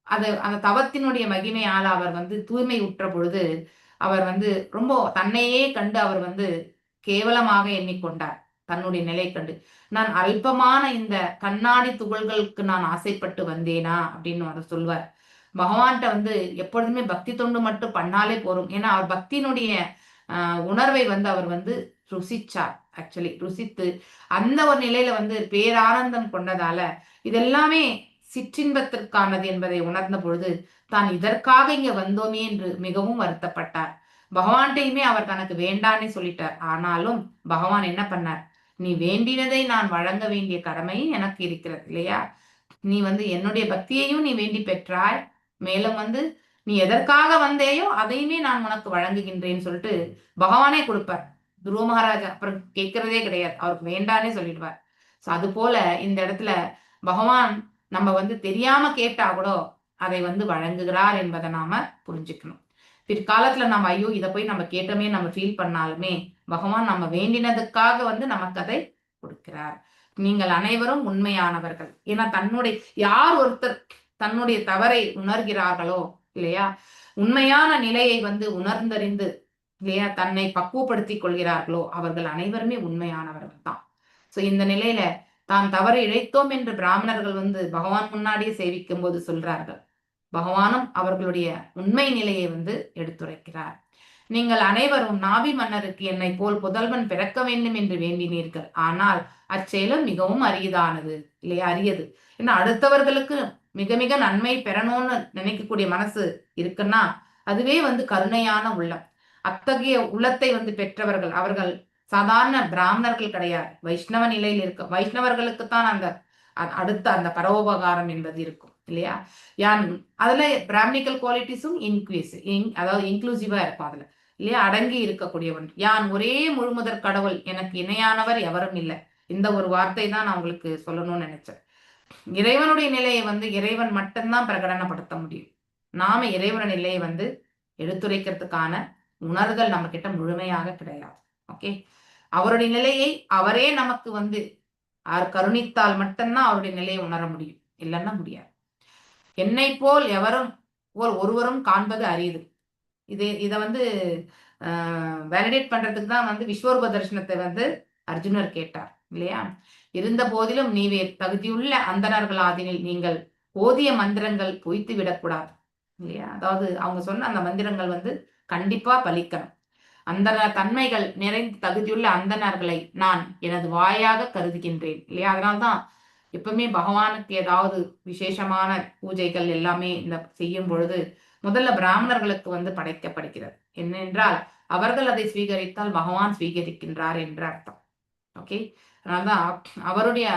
அது அந்த தவத்தினுடைய மகிமையால் அவர் வந்து தூய்மை உற்ற பொழுது அவர் வந்து ரொம்ப தன்னையே கண்டு அவர் வந்து கேவலமாக எண்ணிக்கொண்டார். தன்னுடைய நிலை கண்டு நான் அல்பமான இந்த கண்ணாடி துகள்களுக்கு நான் ஆசைப்பட்டு வந்தேனா அப்படின்னு அவர் சொல்வார். பகவான்கிட்ட வந்து எப்பொழுதுமே பக்தி தொண்டு மட்டும் பண்ணாலே போதும். ஏன்னா அவர் பக்தியினுடைய உணர்வை வந்து அவர் வந்து ருசிச்சார். ஆக்சுவலி ருசித்து அந்த ஒரு நிலையில வந்து பேரானந்தம் கொண்டதால இதெல்லாமே சிற்றின்பத்திற்கானது என்பதை உணர்ந்த பொழுது தான் இதற்காக இங்க வந்தோமே என்று மிகவும் வருத்தப்பட்டார். பகவான்கிட்டையுமே அவர் தனக்கு வேண்டான்னே சொல்லிட்டார். ஆனாலும் பகவான் என்ன பண்ணார்? நீ வேண்டினதை நான் வழங்க வேண்டிய கடமை எனக்கு இருக்கிறது இல்லையா? நீ வந்து என்னுடைய பக்தியையும் நீ வேண்டி பெற்றாய், மேலும் வந்து நீ எதற்காக வந்தேயோ அதையுமே நான் உனக்கு வழங்குகின்றேன்னு சொல்லிட்டு பகவானே கொடுப்பார். துருவ மகாராஜா அப்புறம் கேட்கறதே கிடையாது, அவருக்கு வேண்டானே சொல்லிடுவார். ஸோ அது போல இந்த இடத்துல பகவான் நம்ம வந்து தெரியாம கேட்டா கூட அதை வந்து வழங்குகிறார் என்பதை நாம புரிஞ்சுக்கணும். பிற்காலத்துல நம்ம ஐயோ இதை போய் நம்ம கேட்டோமே நம்ம ஃபீல் பண்ணாலுமே பகவான் நம்ம வேண்டினதுக்காக வந்து நமக்கு அதை கொடுக்கிறார். நீங்கள் அனைவரும் உண்மையானவர்கள். ஏன்னா தன்னுடைய யார் ஒருத்தர் தன்னுடைய தவறை உணர்கிறார்களோ இல்லையா, உண்மையான நிலையை வந்து உணர்ந்தறிந்து இல்லையா தன்னை பக்குவப்படுத்திக் கொள்கிறார்களோ அவர்கள் அனைவருமே உண்மையானவர்கள் தான். சோ இந்த நிலையில தான் தவறு இழைத்தோம் என்று பிராமணர்கள் வந்து பகவான் முன்னாடியே சேவிக்கும் போது சொல்றார்கள். பகவானும் அவர்களுடைய உண்மை நிலையை வந்து எடுத்துரைக்கிறார். நீங்கள் அனைவரும் நாபி மன்னருக்கு என்னை போல் புதல்வன் பிறக்க வேண்டும் என்று வேண்டினீர்கள். ஆனால் அச்செயலும் மிகவும் அரியதானது இல்லையா, அரியது. ஏன்னா அடுத்தவர்களுக்கு மிக மிக நன்மை பெறணும்னு நினைக்கக்கூடிய மனசு இருக்குன்னா அதுவே வந்து கருணையான உள்ளம். அத்தகைய உள்ளத்தை வந்து பெற்றவர்கள் அவர்கள் சாதாரண பிராமணர்கள் கிடையாது. வைஷ்ணவ நிலையில் இருக்க வைஷ்ணவர்களுக்குத்தான் அந்த அடுத்த அந்த பரோபகாரம் என்பது இருக்கும் இல்லையா? யான் அதுல பிராமணிக்கல் குவாலிட்டிஸும் இன்க்ரீஸ் அதாவது இன்க்ளூசிவா இருக்கும் அதுல இல்லையா, அடங்கி இருக்கக்கூடியவன். யான் ஒரே முழுமுதற் கடவுள், எனக்கு இணையானவர் எவரும் இல்லை. இந்த ஒரு வார்த்தை தான் நான் உங்களுக்கு சொல்லணும்னு நினைச்சேன். இறைவனுடைய நிலையை வந்து இறைவன் மட்டும்தான் பிரகடனப்படுத்த முடியும். நாம இறைவனுடைய நிலையை வந்து எடுத்துரைக்கிறதுக்கான உணர்தல் நம்ம கிட்ட முழுமையாக கிடையாது. ஓகே, அவருடைய நிலையை அவரே நமக்கு வந்து கருணித்தால் மட்டும்தான் அவருடைய நிலையை உணர முடியும், இல்லைன்னா முடியாது. என்னை போல் எவரும் போல் ஒருவரும் காண்பது அரிது. இதை வந்து வேலிடேட் பண்றதுக்கு தான் வந்து விஸ்வரூப தரிசனத்தை வந்து அர்ஜுனர் கேட்டார் இல்லையா? இருந்த போதிலும் நீவேர் தகுதியுள்ள அந்தணர்களாதினில் நீங்கள் ஓதிய மந்திரங்கள் பொய்த்து விடக்கூடாது இல்லையா? அதாவது அவங்க சொன்ன அந்த மந்திரங்கள் வந்து கண்டிப்பா பலிக்கணும். அந்த தன்மைகள் நிறைந்த தகுதியுள்ள அந்தணர்களை நான் எனது வாயாக கருதுகின்றேன் இல்லையா? அதனால்தான் எப்பவுமே பகவானுக்கு ஏதாவது விசேஷமான பூஜைகள் எல்லாமே இந்த செய்யும் பொழுது முதல்ல பிராமணர்களுக்கு வந்து படைக்கப்படுகிறது. என்னென்றால் அவர்கள் அதை ஸ்வீகரித்தால் பகவான் ஸ்வீகரிக்கின்றார் என்ற அர்த்தம். ஓகே, அதனால்தான் அவருடைய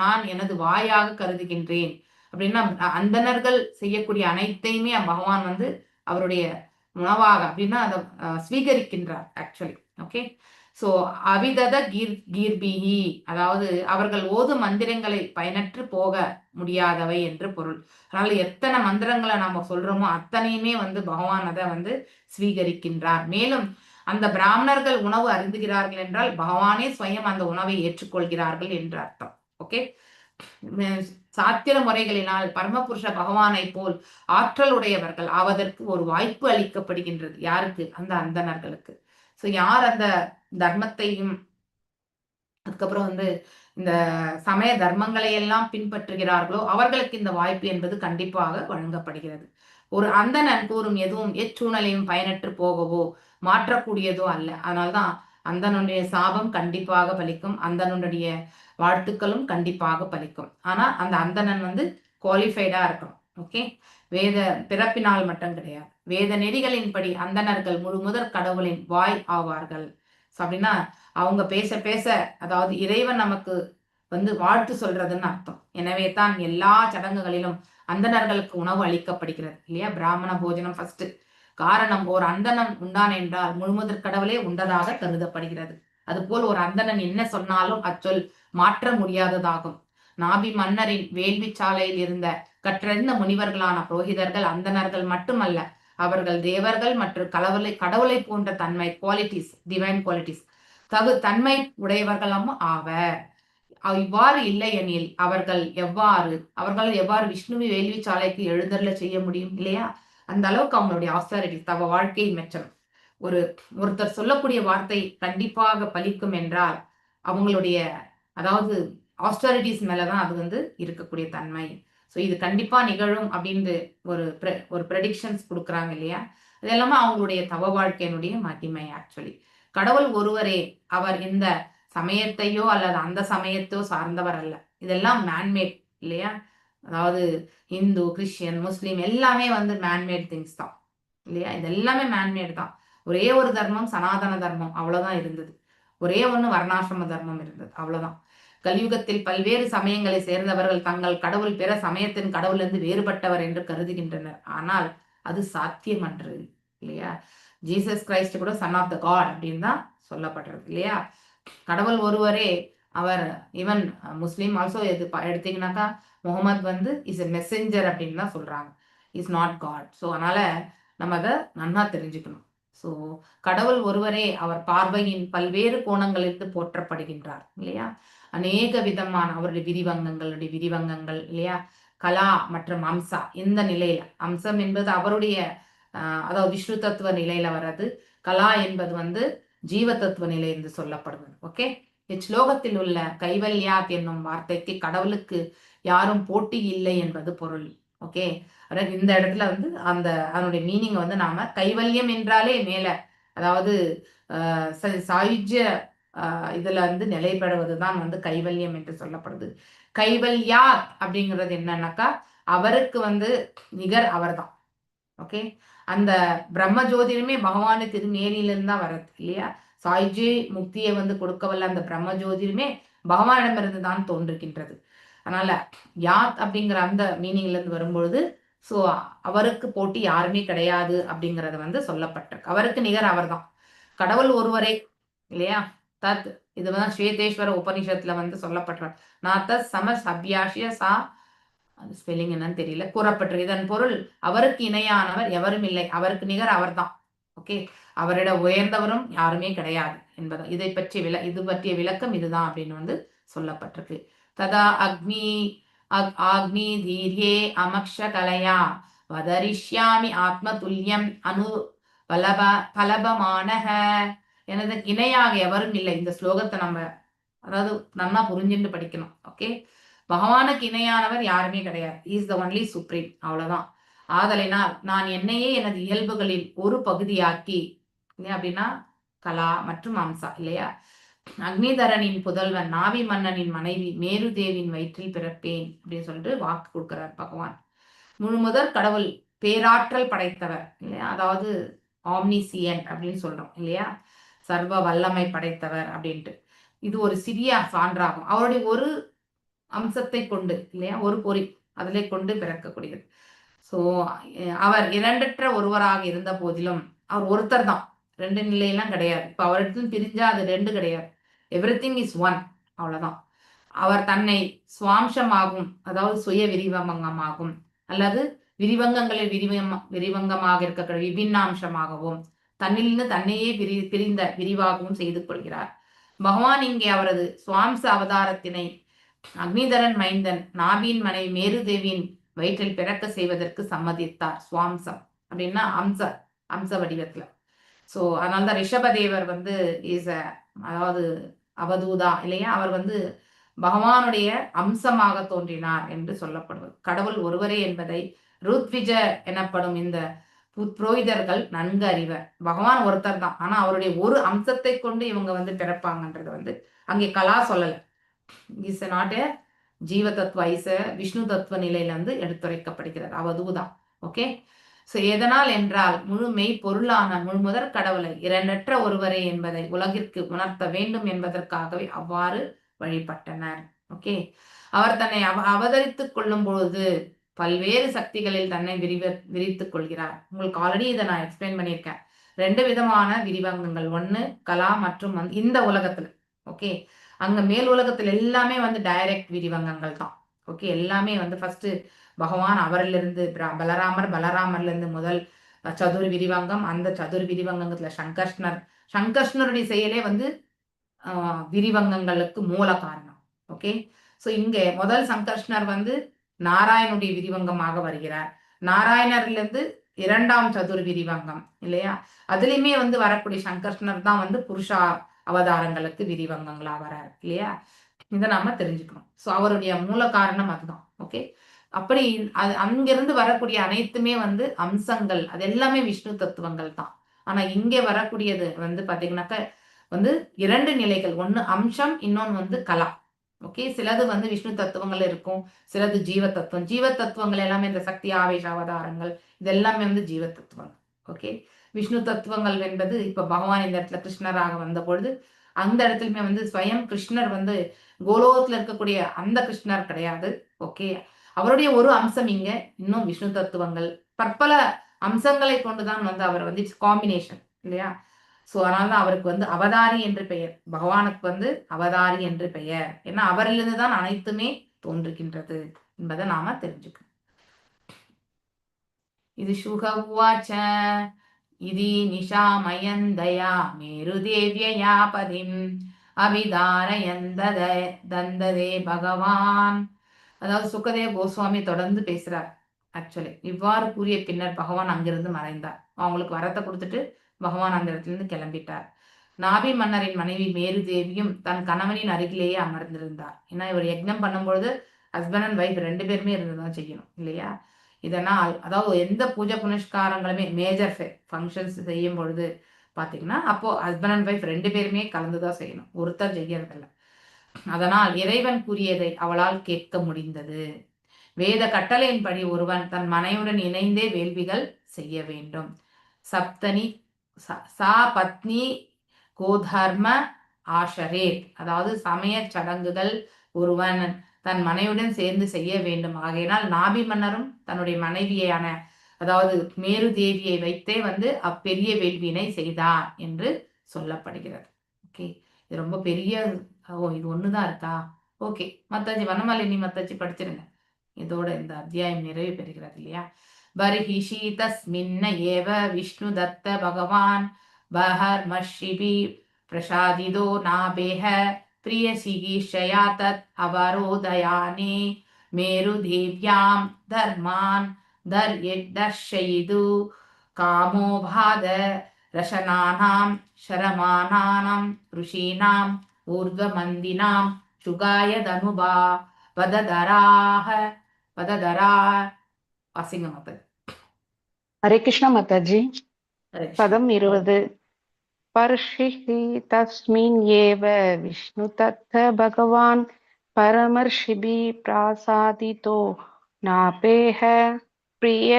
நான் எனது வாயாக கருதுகின்றேன் அப்படின்னா அந்தணர்கள் செய்யக்கூடிய அனைத்தையுமே பகவான் வந்து அவருடைய உணவாக அப்படின்னா அதை ஸ்வீகரிக்கின்றார் ஆக்சுவலி. ஓகே, சோ அவிதத கீர்பிஹி, அதாவது அவர்கள் ஓதும் மந்திரங்களை பயனற்று போக முடியாதவை என்று பொருள். அதனால எத்தனை மந்திரங்களை நாம சொல்றோமோ அத்தனையுமே வந்து பகவான் அதை வந்து ஸ்வீகரிக்கின்றார். மேலும் அந்த பிராமணர்கள் உணவு அருந்துகிறார்கள் என்றால் பகவானே ஸ்வயம் அந்த உணவை ஏற்றுக்கொள்கிறார்கள் என்று அர்த்தம். ஓகே, சாத்திர முறைகளினால் பரமபுருஷ பகவானை போல் ஆற்றல் உடையவர்கள் ஆவதற்கு ஒரு வாய்ப்பு அளிக்கப்படுகின்றது. யாருக்கு? அந்த அந்தணர்களுக்கு. ஸோ யார் அந்த தர்மத்தையும் அதுக்கப்புறம் வந்து இந்த சமய தர்மங்களை எல்லாம் பின்பற்றுகிறார்களோ அவர்களுக்கு இந்த வாய்ப்பு என்பது கண்டிப்பாக வழங்கப்படுகிறது. ஒரு அந்தணன் கூறும் எதுவும் எச்சூழலையும் பயனற்று போகவோ மாற்றக்கூடியதோ அல்ல. அதனால்தான் அந்தனுடைய சாபம் கண்டிப்பாக பலிக்கும், அந்தனுடைய வாழ்த்துக்களும் கண்டிப்பாக பலிக்கும். ஆனா அந்த அந்தணன் வந்து குவாலிஃபைடா இருக்கணும். ஓகே, வேத பிறப்பினால் மட்டும் கிடையாது. வேத நெறிகளின்படி அந்தணர்கள் முழு முதற் கடவுளின் வாய் ஆவார்கள். அப்படின்னா அவங்க பேச பேச அதாவது இறைவன் நமக்கு வந்து வாழ்த்து சொல்றதுன்னு அர்த்தம். எனவே தான் எல்லா சடங்குகளிலும் அந்தணர்களுக்கு உணவு அளிக்கப்படுகிறது இல்லையா? பிராமண போஜனம் ஃபர்ஸ்ட். காரணம், ஓர் அந்தணன் உண்டான் என்றால் முழுமுதற் கடவுளே உண்டதாக கருதப்படுகிறது. அதுபோல் ஒரு அந்தணன் என்ன சொன்னாலும் அச்சொல் மாற்ற முடியாததாகும். நாபி மன்னரின் வேள்வி சாலையில் இருந்த கற்றறிந்த முனிவர்களான புரோகிதர்கள் அந்தணர்கள் மட்டுமல்ல, அவர்கள் தேவர்கள் மற்றும் கடவுளை போன்ற தன்மை குவாலிட்டிஸ், டிவைன் குவாலிட்டிஸ் தன்மை உடையவர்களும் ஆவர். இவ்வாறு இல்லை எனில் அவர்கள் எவ்வாறு விஷ்ணுவி வேள்வி சாலைக்கு எழுந்தருள செய்ய முடியும் இல்லையா? அந்த அளவுக்கு அவங்களுடைய ஆஸ்தாரிட்டி தவ வாழ்க்கை மெச்சம். ஒருத்தர் சொல்லக்கூடிய வார்த்தை கண்டிப்பாக பலிக்கும் என்றால் அவங்களுடைய அதாவது ஆஸ்டாரிட்டிஸ் மேலதான் அது வந்து இருக்கக்கூடிய தன்மை. ஸோ இது கண்டிப்பா நிகழும் அப்படின்னு ஒரு ஒரு ப்ரெடிக்ஷன்ஸ் கொடுக்குறாங்க இல்லையா? அது எல்லாமே அவங்களுடைய தவ வாழ்க்கையினுடைய மகிமை. ஆக்சுவலி கடவுள் ஒருவரே, அவர் இந்த சமயத்தையோ அல்லது அந்த சமயத்தையோ சார்ந்தவர் அல்ல. இதெல்லாம் மேன்மேட் இல்லையா? அதாவது இந்து, கிறிஸ்டியன், முஸ்லீம் எல்லாமே வந்து மேன்மேட் திங்ஸ் தான் இல்லையா? இது எல்லாமே மேன்மேட் தான். ஒரே ஒரு தர்மம் சனாதன தர்மம் அவ்வளவுதான் இருந்தது. ஒரே ஒண்ணு வர்ணாசிரம தர்மம் இருந்தது, அவ்வளவுதான். கலியுகத்தில் பல்வேறு சமயங்களை சேர்ந்தவர்கள் தங்கள் கடவுள் பிற சமயத்தின் கடவுளிருந்து வேறுபட்டவர் என்று கருதுகின்றனர். ஆனால் அது சாத்தியமன்று இல்லையா? ஜீசஸ் கிரைஸ்ட் கூட சன் ஆஃப் the God அப்படின்னு தான் சொல்லப்படுறது இல்லையா? கடவுள் ஒருவரே அவர். ஈவன் முஸ்லீம் ஆல்சோ எது எடுத்தீங்கன்னாக்கா முகமது வந்து is a messenger அப்படின்னு தான் சொல்றாங்க, is not God. So அதனால நம்ம அதை நன்னா தெரிஞ்சுக்கணும். ஸோ கடவுள் ஒருவரே அவர் பார்வையின் பல்வேறு கோணங்களிலிருந்து போற்றப்படுகின்றார் இல்லையா? அநேக விதமான அவருடைய விரிவங்கங்களுடைய விரிவங்கங்கள் இல்லையா? கலா மற்றும் அம்சா இந்த நிலையில, அம்சம் என்பது அவருடைய அதாவது விஷ்ணு தத்துவ நிலையில வர்றது, கலா என்பது வந்து ஜீவ தத்துவ நிலை என்று சொல்லப்படுவது. ஓகே, இச்லோகத்தில் உள்ள கைவல்யாத் என்னும் வார்த்தைக்கு கடவுளுக்கு யாரும் போட்டி இல்லை என்பது பொருள். ஓகே, இந்த இடத்துல வந்து அந்த அதனுடைய மீனிங் வந்து நாம கைவல்யம் என்றாலே மேல அதாவது சாயுஜ்ய இதுல வந்து நிலை பெறுவதுதான் வந்து கைவல்யம் என்று சொல்லப்படுது. கைவல்யாத் அப்படிங்கிறது என்னன்னாக்கா அவருக்கு வந்து நிகர் அவர்தான். ஓகே, அந்த பிரம்ம ஜோதிடமே பகவானு திருநேரியிலிருந்து தான் வர்றது இல்லையா? சாயுஜ்ய முக்தியை வந்து கொடுக்க வல்ல அந்த பிரம்ம ஜோதிடமே பகவானிடமிருந்து தான் தோன்றுகின்றது. அதனால யாத் அப்படிங்கிற அந்த மீனிங்ல இருந்து வரும்பொழுது ஸோ அவருக்கு போட்டி யாருமே கிடையாது அப்படிங்கறது வந்து சொல்லப்பட்டிருக்கு. அவருக்கு நிகர் அவர்தான், கடவுள் ஒருவரே இல்லையா? தத் இது வந்து ஸ்வேதேஸ்வர உபனிஷத்துல வந்து சொல்லப்பட்ட நாத்த சம சப்யாஷிய சா அந்த ஸ்பெல்லிங் என்னன்னு தெரியல, கூறப்பட்டிருக்கு. இதன் பொருள் அவருக்கு இணையானவர் எவரும் இல்லை, அவருக்கு நிகர் அவர்தான். ஓகே, அவரிட உயர்ந்தவரும் யாருமே கிடையாது என்பது இதை பற்றிய இது பற்றிய விளக்கம் இதுதான் அப்படின்னு வந்து சொல்லப்பட்டிருக்கு. ததா அக்னி ஆக்னி தீர்யே அமக்ஷ கலையா வதரிஷ்யாமி ஆத்மதுல்யம் அனு பலப பலபமானக. எனது இணையாக எவரும் இல்லை. இந்த ஸ்லோகத்தை நம்ம அதாவது நல்லா புரிஞ்சுட்டு படிக்கணும். ஓகே, பகவானுக்கு இணையானவர் யாருமே கிடையாது. Is the only supreme, அவ்வளவுதான். ஆதலினால் நான் என்னையே எனது இயல்புகளில் ஒரு பகுதியாக்கி, இல்லையா, அப்படின்னா கலா மற்றும் அம்சா இல்லையா, அக்னிதரனின் புதல்வன் நாவி மன்னனின் மனைவி மேருதேவின் வயிற்றில் பிறப்பேன் அப்படின்னு சொல்லிட்டு வாக்கு கொடுக்கிறார் பகவான். முழு முதற் கடவுள் பேராற்றல் படைத்தவர் இல்லையா, அதாவது ஆம்னிசியன் அப்படின்னு சொல்றோம் இல்லையா, சர்வ வல்லமை படைத்தவர் அப்படின்ட்டு. இது ஒரு சிறிய சான்றாகும். அவருடைய ஒரு அம்சத்தை கொண்டு இல்லையா, ஒரு பொறி அதிலே கொண்டு பிறக்கக்கூடியது. சோ அவர் இரண்டற்ற ஒருவராக இருந்த போதிலும் அவர் ஒருத்தர் தான், ரெண்டு நிலையெல்லாம் கிடையாது. இப்ப அவரிடத்துல பிரிஞ்சா அது ரெண்டு கிடையாது, எவ்ரி திங் is one, அவ்வளவுதான். அவர் தன்னை சுவாம்சமாகும், அதாவது சுய விரிவங்கமாகும், அல்லது விரிவங்கங்களில் விரிவங்கமாக இருக்கக்கூடிய விபின்னாம்சமாகவும் தன்னிலிருந்து தன்னையே பிரிந்த விரிவாகவும் செய்து கொள்கிறார். பகவான் இங்கே அவரது சுவாம்ச அவதாரத்தினை அக்னிதரன் மைந்தன் நாபியின் மனைவி மேருதேவியின் வயிற்றில் பிறக்க செய்வதற்கு சம்மதித்தார். சுவாம்சம் அப்படின்னா அம்ச அம்ச வடிவத்துல. சோ அதனால்தான் ரிஷபதேவர் வந்து is அதாவது அவதூதா இல்லையா, அவர் வந்து பகவானுடைய அம்சமாக தோன்றினார் என்று சொல்லப்படுவது. கடவுள் ஒருவரே என்பதை ருத்விஜ எனப்படும் இந்த புரோகிதர்கள் நன்கு அறிவர். பகவான் ஒருத்தர் தான், ஆனா அவருடைய ஒரு அம்சத்தை கொண்டு இவங்க வந்து பிறப்பாங்கன்றது வந்து அங்கே கலா சொல்லல. Is not a ஜீவ தத்துவ, ஐச விஷ்ணு தத்துவ நிலையில வந்து எடுத்துரைக்கப்படுகிறது அவதூதா. ஓகே, சோ எதனால் என்றால் முழு மெய் பொருளான முழுமுதற் கடவுளை இரண்டற்ற ஒருவரே என்பதை உலகிற்கு உணர்த்த வேண்டும் என்பதற்காகவே அவ்வாறு வழிபட்டனர். ஓகே, அவர் தன்னை அவதரித்துக் கொள்ளும் பொழுது பல்வேறு சக்திகளில் தன்னை விரித்துக் கொள்கிறார். உங்களுக்கு ஆல்ரெடி இதை நான் எக்ஸ்பிளைன் பண்ணியிருக்கேன். ரெண்டு விதமான விரிவங்கங்கள், ஒன்னு கலா மற்றும் வந்து இந்த உலகத்துல. ஓகே, அங்க மேல் உலகத்துல எல்லாமே வந்து டைரக்ட் விரிவங்கங்கள் தான். ஓகே, எல்லாமே வந்து ஃபர்ஸ்ட் பகவான் அவரிலிருந்து பலராமர், பலராமர்ல இருந்து முதல் சதுர் விரிவங்கம், அந்த சதுர் விரிவங்கத்துல சங்கர்ஷ்ணர், சங்கர்ஷ்ணருடைய செயலே வந்து விரிவங்கங்களுக்கு மூல காரணம். ஓகே, சோ இங்க முதல் சங்கர்ஷ்ணர் வந்து நாராயணுடைய விரிவங்கமாக வருகிறார். நாராயணர்ல இரண்டாம் சதுர் விரிவங்கம் இல்லையா, அதுலயுமே வந்து வரக்கூடிய சங்கர்ஷ்ணர் தான் வந்து புருஷா அவதாரங்களுக்கு விரிவங்கங்களா வராரு இல்லையா. இதை நாம தெரிஞ்சுக்கணும். சோ அவருடைய மூல காரணம் அதுதான். ஓகே, அப்படி அது அங்கிருந்து வரக்கூடிய அனைத்துமே வந்து அம்சங்கள், அது எல்லாமே விஷ்ணு தத்துவங்கள் தான். ஆனா இங்கே வரக்கூடியது வந்து பாத்தீங்கன்னாக்க வந்து இரண்டு நிலைகள், ஒன்னு அம்சம், இன்னொன்னு வந்து கலா. ஓகே, சிலது வந்து விஷ்ணு தத்துவங்கள் இருக்கும், சிலது ஜீவ தத்துவம். ஜீவ தத்துவங்கள் எல்லாமே இந்த சக்தி ஆவேச அவதாரங்கள் இது எல்லாமே வந்து ஜீவ தத்துவங்கள். ஓகே, விஷ்ணு தத்துவங்கள் என்பது இப்ப பகவான் இந்த இடத்துல கிருஷ்ணராக வந்த பொழுது அந்த இடத்துலயுமே வந்து ஸ்வயம் கிருஷ்ணர் வந்து கோலோகத்துல இருக்கக்கூடிய அந்த கிருஷ்ணர் கிடையாது. ஓகே, அவருடைய ஒரு அம்சம் இங்க இன்னும் விஷ்ணு தத்துவங்கள் பற்பல அம்சங்களை கொண்டுதான் வந்து அவர் வந்து it's combination இல்லையா. சோ அதனாலதான் அவருக்கு வந்து அவதாரி என்று பெயர், பகவானுக்கு வந்து அவதாரி என்று பெயர். ஏன்னா அவரிலிருந்து தான் அனைத்துமே தோன்றுகின்றது என்பதை நாம தெரிஞ்சுக்கணும். இது சுக உவாச்ச இதி நிஷாமயந்தயா மேருதேவ்யயா பதிம் அபிதாரயந்ததே தந்ததே பகவான். அதாவது சுகதேவ் கோஸ்வாமி தொடர்ந்து பேசுறார். ஆக்சுவலி இவ்வாறு கூறிய பின்னர் பகவான் அங்கிருந்து மறைந்தார். அவங்களுக்கு வரத்தை கொடுத்துட்டு பகவான் அந்த இடத்துல இருந்து கிளம்பிட்டார். நாபி மன்னரின் மனைவி மேரு தேவியும் தன் கணவனின் அருகிலேயே அமர்ந்திருந்தார். ஏன்னா இவர் யக்ஞம் பண்ணும்பொழுது ஹஸ்பண்ட் அண்ட் ஒய்ஃப் ரெண்டு பேருமே இருந்துதான் செய்யணும் இல்லையா. இதனால் அதாவது எந்த பூஜை புனஸ்காரங்களுமே மேஜர் ஃபங்க்ஷன்ஸ் செய்யும் பொழுது பாத்தீங்கன்னா அப்போ ஹஸ்பண்ட் அண்ட் ஒய்ஃப் ரெண்டு பேருமே கலந்துதான் செய்யணும், ஒருத்தர் செய்யறதில்ல. அதனால் இறைவன் கூறியதை அவளால் கேட்க முடிந்தது. வேத கட்டளையின்படி ஒருவன் தன் மனைவியுடன் இணைந்தே வேள்விகள் செய்ய வேண்டும். சப்தனி சா பத்னி கோதர்ம ஆஷரேத், அதாவது சமய சடங்குகள் ஒருவன் தன் மனைவியுடன் சேர்ந்து செய்ய வேண்டும். ஆகையினால் நாபி மன்னரும் தன்னுடைய மனைவியான அதாவது மேரு தேவியை வைத்தே வந்து அப்பெரிய வேள்வியினை செய்தார் என்று சொல்லப்படுகிறது. ஓகே, இது ரொம்ப பெரிய, ஓ இது ஒண்ணுதான் இருக்கா? ஓகே, மத்தாஜி வனமாலினி மத்தாஜி படிச்சிருங்க. இதோட இந்த அத்தியாயம் நிறைவு பெறுகிறது இல்லையா? பர்ஹிஷி தஸ்மின்ன ஏவ விஷ்ணு தத்த பகவான் பஹர்மஷிபி பிரசாதிதோ நாபேஹ பிரிய சிகீஷயா தத் அவரோதயானே மேருதேவ்யாம் தர்மான் தர்ஷயிது காமோபாத ரசனானாம் शरमाणानां ऋषीणाम् ऊर्ध्वमन्दिनां சுகாய தனுபா வததராக வததரா. வாசிங்க மாதா. ஹரே கிருஷ்ணா மாதாஜி. ஹரே கிருஷ்ணா. பதம் 20. பர்ஷிஹி தஸ்மின் ஏவ விஷ்ணு தத்த பகவான் பரமர்ஷிபி பிராசாதிதோ நாபேஹ பிரிய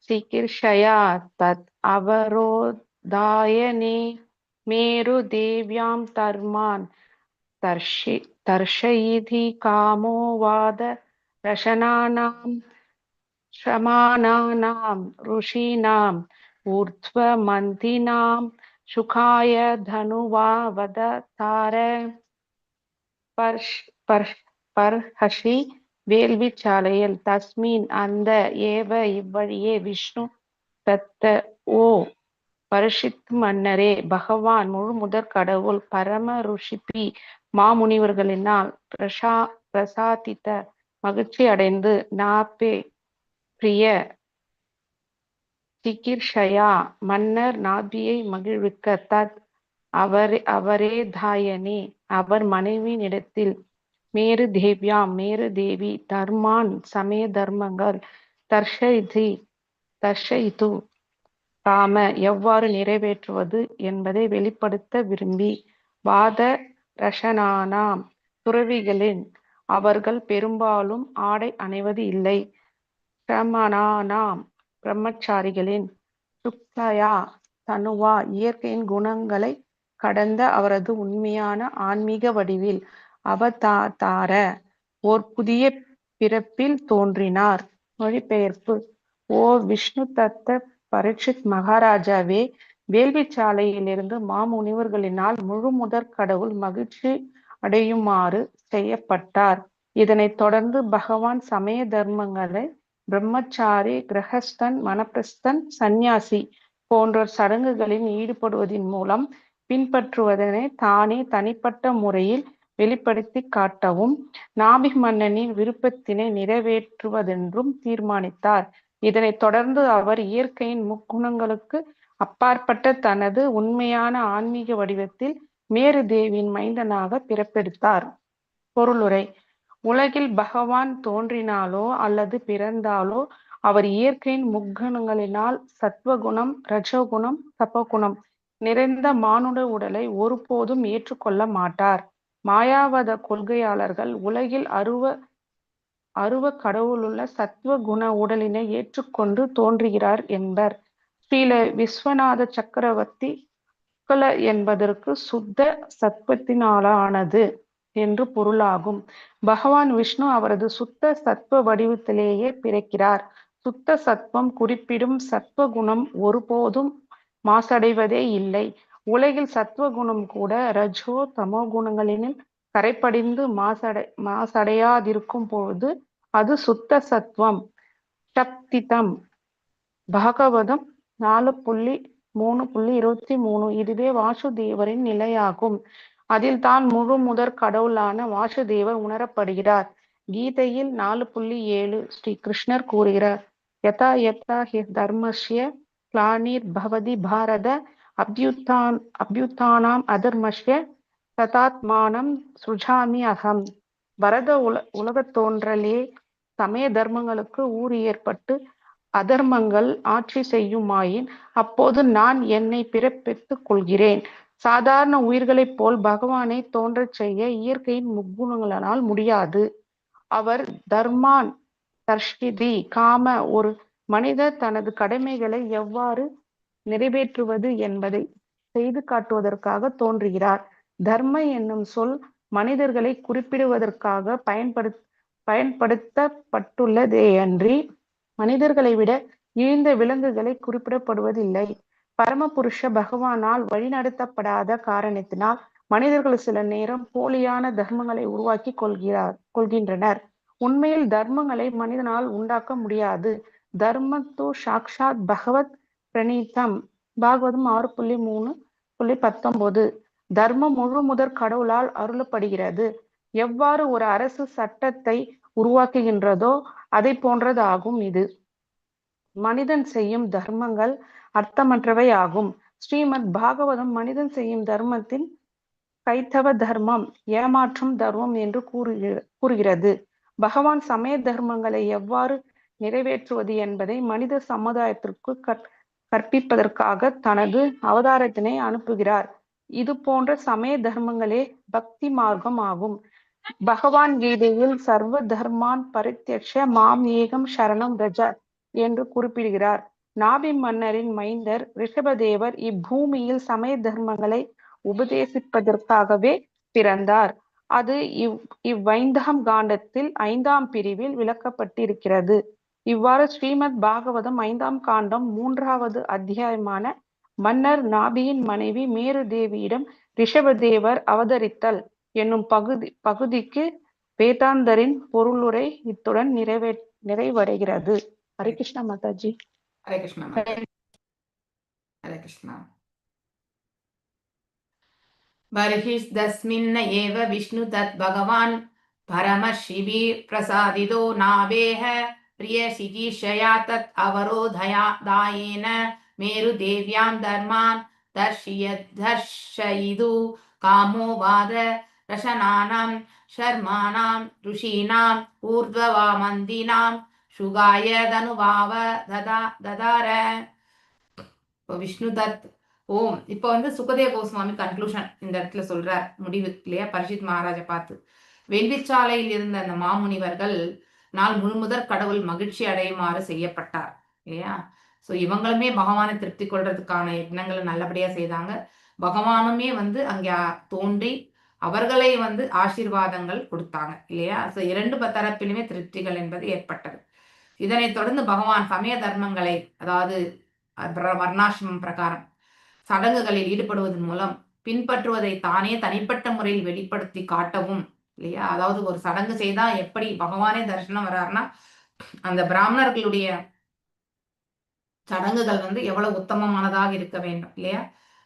சிகிர்ஷயா தத் அவரோதாயனே மேரு தேவ்யாம் தர்மான் தர்ஷி தர்ஷயிதி காமோவாத ரசனானாம் श्रमाणानां ऋषीणाम् ऊर्ध्वमन्थिनां सुखाय धनुवा वदतार. பர்ஷ் பர்ஷ் பர்ஹஷி வேள்விச்சாலையில், தஸ்மின் அந்த, ஏவ இவ்வழியே, விஷ்ணு தத்த ஓ பரிஷித் மன்னரே, பகவான் முழு முதற் கடவுள், பரம ருஷிபி மாமுனிவர்களினால், பிரசாதித்த மகிழ்ச்சி அடைந்து, நாபே பிரிய சிகிர்ஷயா மன்னர் நாபியை மகிழ்விக்க, தத் அவர் அவரேதாயனே அவர் மனைவியினிடத்தில், மேரு தேவ்யாம் மேரு தேவி, தர்மான் சமய தர்மங்கள், தர்ஷயிதி தர்ஷயிது காம எவ்வாறு நிறைவேற்றுவது என்பதை வெளிப்படுத்த விரும்பி, வாத ரஷனானாம் துறவிகளின் அவர்கள் பெரும்பாலும் ஆடை அணிவது இல்லை, பிரமணானாம் பிரம்மச்சாரிகளின், சுக்லயா தனுவா இயற்கையின் குணங்களை கடந்த அவரது உண்மையான ஆன்மீக வடிவில், அவதார ஓர் புதிய பிறப்பில் தோன்றினார். மொழிபெயர்ப்பு. ஓ விஷ்ணு தத்த பரீட்சித் மகாராஜாவே, வேள்விச்சாலையிலிருந்து மாமுனிவர்களினால் முழு முதற் கடவுள் மகிழ்ச்சி அடையுமாறு செய்யப்பட்டார். இதனைத் தொடர்ந்து பகவான் சமய தர்மங்களை பிரம்மச்சாரி, கிரகஸ்தன், வனப்பிரஸ்தன், சந்நியாசி போன்ற சடங்குகளில் ஈடுபடுவதன் மூலம் பின்பற்றுவதனை தானே தனிப்பட்ட முறையில் வெளிப்படுத்தி காட்டவும் நாபி மன்னனின் விருப்பத்தினை நிறைவேற்றுவதென்றும் தீர்மானித்தார். இதனைத் தொடர்ந்து அவர் இயற்கையின் முக்குணங்களுக்கு அப்பாற்பட்ட தனது உண்மையான ஆன்மீக வடிவத்தில் மேரு தேவியின் மைந்தனாக பிறப்பெடுத்தார். பொருளுரை. உலகில் பகவான் தோன்றினாலோ அல்லது பிறந்தாலோ அவர் இயற்கையின் முக்குணங்களினால் சத்வகுணம், ரஜோகுணம், தபோகுணம் நிறைந்த மானுட உடலை ஒருபோதும் ஏற்றுக்கொள்ள மாட்டார். மாயாவாத கொள்கையாளர்கள் உலகில் அருவ அருவ கடவுளுள்ள சத்வ குண உடலினை ஏற்றுக்கொண்டு தோன்றுகிறார் என்பர். ஸ்ரீல விஸ்வநாத சக்கரவர்த்தி சுக்ல என்பதற்கு சுத்த சத்வத்தினாலானது என்று பொருளாகும். பகவான் விஷ்ணு அவரது சுத்த சத்வ வடிவத்திலேயே பிறக்கிறார். சுத்த சத்வம் குறிப்பிடும் சத்வகுணம் ஒருபோதும் மாசடைவதே இல்லை. உலகில் சத்வகுணம் கூட ரஜோ தமோ குணங்களினில் கரைபடிந்து மாசடையாதிருக்கும் பொழுது அது சுத்த சத்வம் சப்திதம். பாகவதம் 4.3.23. இதுவே வாசுதேவரின் நிலையாகும். அதில் தான் முழு முதற் கடவுளான வாசுதேவர் உணரப்படுகிறார். கீதையில் 4.7 ஸ்ரீ கிருஷ்ணர் கூறுகிறார், யதா யதா he தர்மஸ்ய கிளானிர் பவதி பாரத அபியுத்தானாம் அதர்மஸ்ய ததாத்மானம் சுஜாமி அகம். பரத உலகத் தோன்றலே சமய தர்மங்களுக்கு ஊறு ஏற்பட்டு அதர்மங்கள் ஆட்சி செய்யுமாயின் அப்போது நான் என்னை பிறப்பித்துக் கொள்கிறேன். சாதாரண உயிர்களைப் போல் பகவானை தோன்றச் செய்ய இயற்கையின் முக்குணங்களால் முடியாது. அவர் தர்மான் தர்ஷிதி காம ஒரு மனிதர் தனது கடமைகளை எவ்வாறு நிறைவேற்றுவது என்பதை செய்து காட்டுவதற்காக தோன்றுகிறார். தர்ம என்னும் சொல் மனிதர்களை குறிப்பிடுவதற்காக பயன்படுத்தப்பட்டுள்ளதேயன்றி மனிதர்களை விட இழிந்த விலங்குகளை குறிப்பிடப்படுவதில்லை. பரமபுருஷ பகவானால் வழிநடத்தப்படாத காரணத்தினால் மனிதர்கள் சில நேரம் போலியான தர்மங்களை உருவாக்கி கொள்கின்றனர். உண்மையில் தர்மங்களை மனிதனால் உண்டாக்க முடியாது. தர்மத்தோ சாக்ஷாத் பகவத் பிரணீதம். பாகவதம் 6.3.19. தர்மம் முழு முதற் கடவுளால் அருளப்படுகிறது. எவ்வாறு ஒரு அரசு சட்டத்தை உருவாக்குகின்றதோ அதை போன்றதாகும் இது. மனிதன் செய்யும் தர்மங்கள் அர்த்தமற்றவை ஆகும். ஸ்ரீமத் பாகவதம் மனிதன் செய்யும் தர்மத்தின் கைத்தவ தர்மம், ஏமாற்றும் தர்மம் என்று கூறுகிறது. பகவான் சமய தர்மங்களை எவ்வாறு நிறைவேற்றுவது என்பதை மனித சமுதாயத்திற்கு கற்பிப்பதற்காக தனது அவதாரத்தினை அனுப்புகிறார். இது போன்ற சமய தர்மங்களே பக்தி மார்க்கம் ஆகும். பகவான் கீதையில் சர்வ தர்மான் பரித்யக்ஷ மாம் ஏகம் சரணம் ரஜ என்று குறிப்பிடுகிறார். நாபி மன்னரின் மைந்தர் ரிஷபதேவர் இப்பூமியில் சமய தர்மங்களை உபதேசிப்பதற்காகவே பிறந்தார். அது இவ்வைந்தாம் காண்டத்தில் 5ஆம் பிரிவில் விளக்கப்பட்டிருக்கிறது. இவ்வாறு ஸ்ரீமத் பாகவதம் 5ஆம் காண்டம் 3வது அத்தியாயமான மன்னர் நாபியின் மனைவி மேரு தேவியிடம் ரிஷபதேவர் அவதரித்தல் என்னும் பகுதிக்கு வேதாந்தரின் பொருளுரை இத்துடன் நிறைவடைகிறது. ஹரே கிருஷ்ணா மாதாஜி. ஹரே கிருஷ்ணா மாதாஜி. ஹரே கிருஷ்ணா. बर्हिस्तस्मिन् एव विष्णु तत् भगवान् परमशिवि प्रसादितो नाभेः प्रियशिगीषया तत् अवरोधया दायेन मेरुदेव्यां धर्मान् दर्शयिदु कामो वाद रशनानां शर्माणां ऋषीणां ऊर्ध्ववामन्दिनां சுகாய தனுவாவ ததா ததார. இப்போ விஷ்ணு தத் ஓம். இப்போ வந்து சுகதேவ கோஸ்வாமி கன்க்ளூஷன் இந்த இடத்துல சொல்றார், முடிவு இல்லையா? பரிஷித் மகாராஜை பார்த்து வேள்விச்சாலையில் இருந்த அந்த மாமுனிவர்கள் நாள் முழுமுதற் கடவுள் மகிழ்ச்சி அடையுமாறு செய்யப்பட்டார் இல்லையா? ஸோ இவங்களுமே பகவானை திருப்தி கொள்றதுக்கான யக்னங்களை நல்லபடியா செய்தாங்க. பகவானுமே வந்து அங்கே தோன்றி அவர்களை வந்து ஆசீர்வாதங்கள் கொடுத்தாங்க இல்லையா? ஸோ இரண்டு தரப்பிலுமே திருப்திகள் என்பது ஏற்பட்டது. இதனைத் தொடர்ந்து பகவான் சமய தர்மங்களை, அதாவது வர்ணாசிரமம் பிரகாரம் சடங்குகளில் ஈடுபடுவதன் மூலம் பின்பற்றுவதை தானே தனிப்பட்ட முறையில் வெளிப்படுத்தி காட்டவும் இல்லையா? அதாவது ஒரு சடங்கு செய்தா எப்படி பகவானே தரிசனம் வர்றாருன்னா அந்த பிராமணர்களுடைய சடங்குகள் வந்து எவ்வளவு உத்தமமானதாக இருக்க வேண்டும் இல்லையா?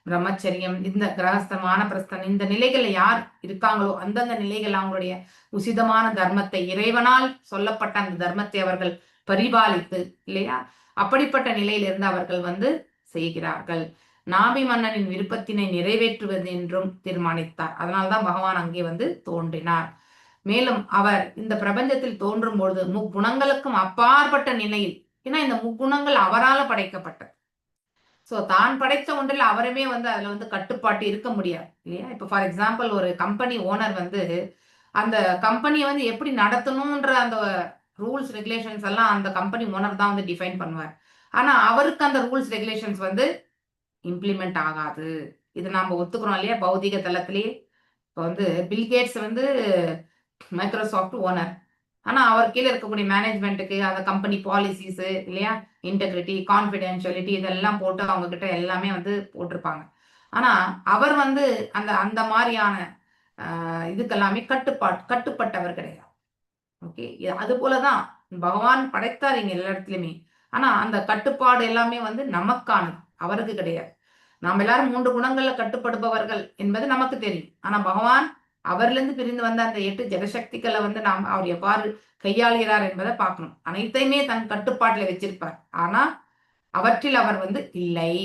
பிரம்மச்சரியம், இந்த கிரகஸ்தமான பிரஸ்தன், இந்த நிலைகள்ல யார் இருக்காங்களோ அந்தந்த நிலைகள் அவங்களுடைய உசிதமான தர்மத்தை, இறைவனால் சொல்லப்பட்ட அந்த தர்மத்தை அவர்கள் பரிபாலித்து இல்லையா? அப்படிப்பட்ட நிலையிலிருந்து அவர்கள் வந்து செய்கிறார்கள். நாபி மன்னனின் விருப்பத்தினை நிறைவேற்றுவது என்றும் தீர்மானித்தார். அதனால்தான் பகவான் அங்கே வந்து தோன்றினார். மேலும் அவர் இந்த பிரபஞ்சத்தில் தோன்றும் பொழுது முக்குணங்களுக்கும் அப்பாற்பட்ட நிலையில், ஏன்னா இந்த முக்குணங்கள் அவரால படைக்கப்பட்டது. சோ தான் படைத்த ஒன்றில் அவருமே வந்து அதுல வந்து கட்டுப்பாட்டு இருக்க முடியாது இல்லையா? இப்ப ஃபார் எக்ஸாம்பிள் ஒரு கம்பெனி ஓனர் வந்து அந்த கம்பெனியை வந்து எப்படி நடத்தணும்ன்ற அந்த ரூல்ஸ் ரெகுலேஷன்ஸ் எல்லாம் அந்த கம்பெனி ஓனர் தான் வந்து டிஃபைன் பண்ணுவார். ஆனா அவருக்கு அந்த ரூல்ஸ் ரெகுலேஷன்ஸ் வந்து இம்ப்ளிமெண்ட் ஆகாது. இது நாம ஒத்துக்கிறோம் இல்லையா? பௌதிக தளத்திலேயே இப்போ வந்து பில்கேட்ஸ் வந்து மைக்ரோசாஃப்ட் ஓனர், ஆனா அவர் கீழே இருக்கக்கூடிய மேனேஜ்மெண்ட்டுக்கு அந்த கம்பெனி பாலிசிஸ் இல்லையா, இன்டெகிரிட்டி, கான்பிடென்ஷியலிட்டி இதெல்லாம் போட்டு அவங்க கிட்ட எல்லாமே வந்து போட்டிருப்பாங்க. ஆனா அவர் வந்து அந்த அந்த மாதிரியான இதுக்கெல்லாமே கட்டுப்பட்டவர் கிடையாது. ஓகே, அது போலதான் பகவான் படைத்தார் இங்க எல்லா இடத்துலயுமே. ஆனா அந்த கட்டுப்பாடு எல்லாமே வந்து நமக்கானது, அவருக்கு கிடையாது. நாம் எல்லாரும் 3 குணங்கள்ல கட்டுப்படுபவர்கள் என்பது நமக்கு தெரியும். ஆனா பகவான் அவரிலிருந்து பிரிந்து வந்த அந்த 8 ஜடசக்திகளை வந்து நாம் அவர் எவ்வாறு கையாளுகிறார் என்பதை பார்க்கணும். அனைத்தையுமே தன் கட்டுப்பாட்டில் வச்சிருப்பார். ஆனா அவற்றில் அவர் வந்து இல்லை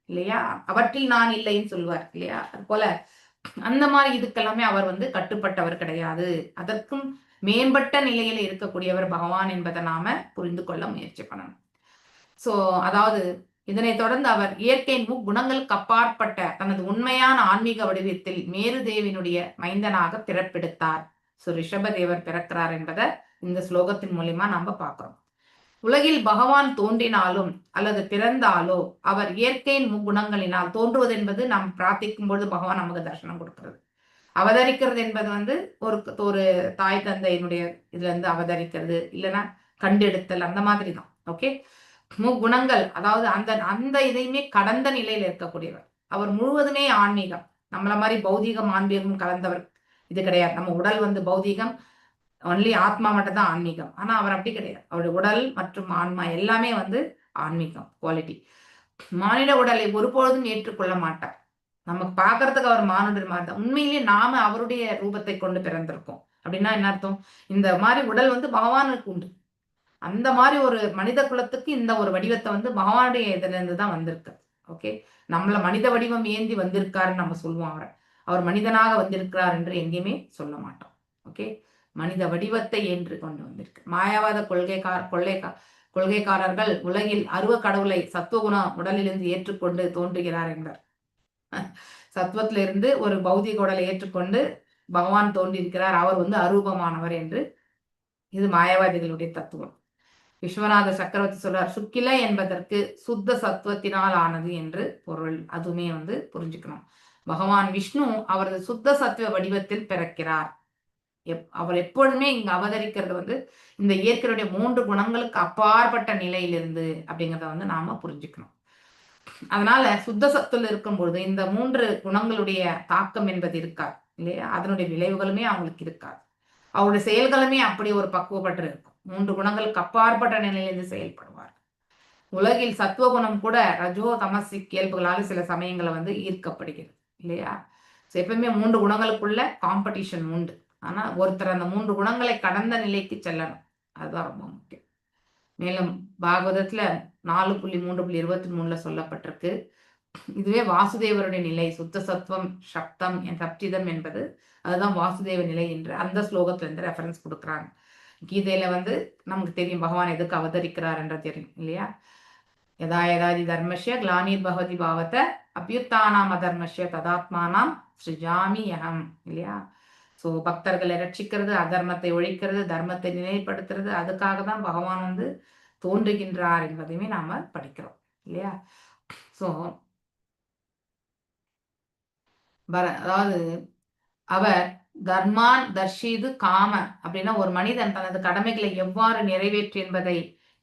இல்லையா? அவற்றில் நான் இல்லைன்னு சொல்லுவார் இல்லையா? அது போல அந்த மாதிரி இதுக்கெல்லாமே அவர் வந்து கட்டுப்பட்டவர் கிடையாது. அதற்கும் மேம்பட்ட நிலையில இருக்கக்கூடியவர் பகவான் என்பதை நாம புரிந்து கொள்ள முயற்சி பண்ணணும். சோ அதாவது இதனை தொடர்ந்து அவர் இயற்கையின் முக்குணங்களுக்கு அப்பாற்பட்ட தனது உண்மையான ஆன்மீக வடிவத்தில் மேருதேவினுடைய மைந்தனாக பிறப்பெடுத்தார். சோ ரிஷபதேவர் பிறக்கிறார் என்பதை இந்த ஸ்லோகத்தின் மூலியமா நாம பார்க்கிறோம். உலகில் பகவான் தோன்றினாலும் அல்லது பிறந்தாலோ அவர் இயற்கையின் முக்குணங்களினால் தோன்றுவது என்பது நாம் பிரார்த்திக்கும் பொழுது பகவான் நமக்கு தரிசனம் கொடுக்கிறது. அவதரிக்கிறது என்பது வந்து ஒரு ஒரு தாய் தந்தையினுடைய இதுல இருந்து அவதரிக்கிறது, இல்லைன்னா கண்டெடுத்தல், அந்த மாதிரி தான். ஓகே, முக்குணங்கள் அதாவது அந்த அந்த இதையுமே கடந்த நிலையில இருக்கக்கூடியவர் அவர். முழுவதுமே ஆன்மீகம், நம்மள மாதிரி பௌதீகம் ஆன்மீகம் கலந்தவர் இது கிடையாது. நம்ம உடல் வந்து பௌதீகம், ஒன்லி ஆத்மா மட்டும் தான் ஆன்மீகம். ஆனா அவர் அப்படி கிடையாது. அவருடைய உடல் மற்றும் ஆன்மா எல்லாமே வந்து ஆன்மீகம் குவாலிட்டி. மானிட உடலை ஒருபொழுதும் ஏற்றுக்கொள்ள மாட்டார். நமக்கு பார்க்கறதுக்கு அவர் மானுடர் மாதிரி தான். உண்மையிலேயே நாம அவருடைய ரூபத்தை கொண்டு பிறந்திருக்கோம். அப்படின்னா என்ன அர்த்தம்? இந்த மாதிரி உடல் வந்து பகவானுக்கு உண்டு. அந்த மாதிரி ஒரு மனித குலத்துக்கு இந்த ஒரு வடிவத்தை வந்து பகவானுடைய இதுல இருந்து தான் வந்திருக்கு. ஓகே, நம்மள மனித வடிவம் ஏந்தி வந்திருக்காருன்னு நம்ம சொல்லுவோம். அவரை அவர் மனிதனாக வந்திருக்கிறார் என்று எங்கேயுமே சொல்ல மாட்டோம். ஓகே, மனித வடிவத்தை ஏன்று கொண்டு வந்திருக்கு. மாயாவாத கொள்கைக்காரர்கள் உலகில் அருவ கடவுளை சத்துவகுண உடலிலிருந்து ஏற்றுக்கொண்டு தோன்றுகிறார் என்பர். சத்துவத்திலிருந்து ஒரு பௌதிக உடலை ஏற்றுக்கொண்டு பகவான் தோன்றியிருக்கிறார், அவர் வந்து அரூபமானவர் என்று. இது மாயாவாதிகளுடைய தத்துவம். விஸ்வநாத சக்கரவர்த்தி சொல்றார், சுக்கில என்பதற்கு சுத்த சத்துவத்தினால் ஆனது என்று பொருள். அதுவுமே வந்து புரிஞ்சுக்கணும். பகவான் விஷ்ணு அவரது சுத்த சத்துவ வடிவத்தில் பிறக்கிறார். அவர் எப்பொழுதுமே இங்க அவதரிக்கிறது வந்து இந்த இயற்கையுடைய 3 குணங்களுக்கு அப்பாற்பட்ட நிலையிலிருந்து அப்படிங்கிறத வந்து நாம புரிஞ்சுக்கணும். அதனால சுத்த சத்துல இருக்கும் பொழுது இந்த 3 குணங்களுடைய தாக்கம் என்பது இருக்காது இல்லையா? அதனுடைய விளைவுகளுமே அவங்களுக்கு இருக்காது. அவருடைய செயல்களுமே அப்படி ஒரு பக்குவப்பட்டு இருக்கும். 3 குணங்களுக்கு அப்பாற்பட்ட நிலையிலிருந்து செயல்படுவார். உலகில் சத்துவகுணம் கூட ரஜோ தமசிக் இயல்புகளால் சில சமயங்களை வந்து ஈர்க்கப்படுகிறது இல்லையா? ஸோ எப்பவுமே 3 குணங்களுக்குள்ள காம்படிஷன் உண்டு. ஆனா ஒருத்தர் அந்த 3 குணங்களை கடந்த நிலைக்கு செல்லணும், அதுதான் ரொம்ப முக்கியம். மேலும் பாகவதத்துல 4.3.23 சொல்லப்பட்டிருக்கு. இதுவே வாசுதேவருடைய நிலை. சுத்த சத்துவம் சப்தம் சப்திதம் என்பது அதுதான் வாசுதேவ நிலை என்று அந்த ஸ்லோகத்துல இருந்து ரெஃபரன்ஸ் கொடுக்குறாங்க. கீதையில வந்து நமக்கு தெரியும் பகவான் எதுக்கு அவதரிக்கிறார் என்று தெரியும் இல்லையா? யதா யதாதி தர்மஸ்ய கிளானிர் பகவதி பாவத்த அபியுத்தானாம் அதர்மஸ்ய ததாத்மானாம் சிருஜாமி யகம் இல்லையா? ஸோ பக்தர்களை ரட்சிக்கிறது, அதர்மத்தை ஒழிக்கிறது, தர்மத்தை நிலைப்படுத்துறது, அதுக்காக தான் பகவான் வந்து தோன்றுகின்றார் என்பதையுமே நாம படிக்கிறோம் இல்லையா? ஸோ அதாவது அவர் தர்மான் தர்ஷீது காம அப்படின்னா ஒரு மனிதன் தனது கடமைகளை எவ்வாறு நிறைவேற்று என்பதை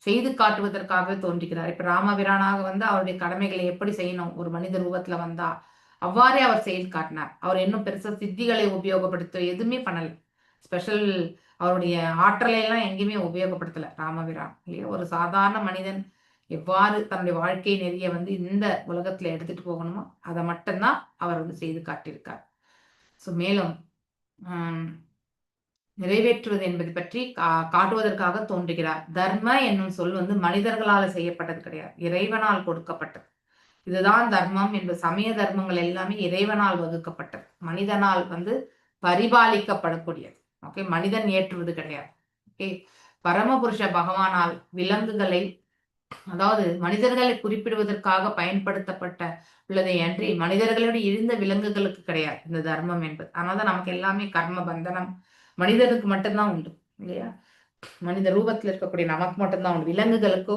செய்து காட்டுவதற்காக தோன்றுகிறார். இப்ப ராமபிரானாக வந்து அவருடைய கடமைகளை எப்படி செய்யணும் ஒரு மனித ரூபத்துல வந்தா அவ்வாறே அவர் செயல் காட்டினார். அவர் இன்னும் பெருசா சித்திகளை உபயோகப்படுத்த எதுவுமே பண்ணல. ஸ்பெஷல் அவருடைய ஆற்றலை எல்லாம் எங்கேயுமே உபயோகப்படுத்தல ராமபிரான் இல்லையா? ஒரு சாதாரண மனிதன் எவ்வாறு தன்னுடைய வாழ்க்கை நெறிய வந்து இந்த உலகத்துல எடுத்துட்டு போகணுமோ அதை மட்டும்தான் அவர் வந்து செய்து காட்டியிருக்கார். ஸோ மேலும் நிறைவேற்றுவது என்பது பற்றி காட்டுவதற்காக தோன்றுகிறார். தர்ம என்னும் சொல் வந்து மனிதர்களால் செய்யப்பட்டது கிடையாது, இறைவனால் கொடுக்கப்பட்டது. இதுதான் தர்மம் என்பது. சமய தர்மங்கள் எல்லாமே இறைவனால் வகுக்கப்பட்டது, மனிதனால் வந்து பரிபாலிக்கப்படக்கூடியது. ஓகே, மனிதன் ஏற்றுவது கிடையாது. ஓகே, பரமபுருஷ பகவானால் விலங்குகளை, அதாவது மனிதர்களை குறிப்பிடுவதற்காக பயன்படுத்தப்பட்ட உள்ளதை அன்றி மனிதர்களுடைய இழிந்த விலங்குகளுக்கு கிடையாது இந்த தர்மம் என்பது. அதனால்தான் நமக்கு எல்லாமே கர்ம பந்தனம் மனிதனுக்கு மட்டும்தான் உண்டு இல்லையா? மனித ரூபத்துல இருக்கக்கூடிய நமக்கு மட்டும்தான் உண்டு. விலங்குகளுக்கோ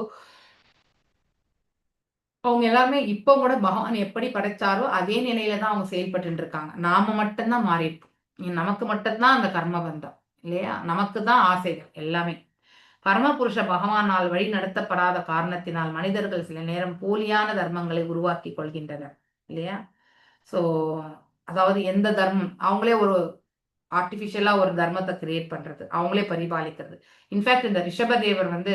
அவங்க எல்லாருமே இப்போ கூட பகவான் எப்படி படைச்சாரோ அதே நிலையில தான் அவங்க செயல்பட்டு இருக்காங்க. நாம மட்டும்தான் மாறி இருக்கோம். நமக்கு மட்டும்தான் அந்த கர்ம பந்தம் இல்லையா? நமக்கு தான் ஆசைகள் எல்லாமே. பரமபுருஷ பகவானால் வழி நடத்தப்படாத காரணத்தினால் மனிதர்கள் சில நேரம் போலியான தர்மங்களை உருவாக்கி கொள்கின்றனர் இல்லையா? சோ அதாவது எந்த தர்மம் அவங்களே ஒரு ஆர்டிபிஷியலா ஒரு தர்மத்தை கிரியேட் பண்றது, அவங்களே பரிபாலிக்கிறது. இன்ஃபேக்ட் இந்த ரிஷபதேவர் வந்து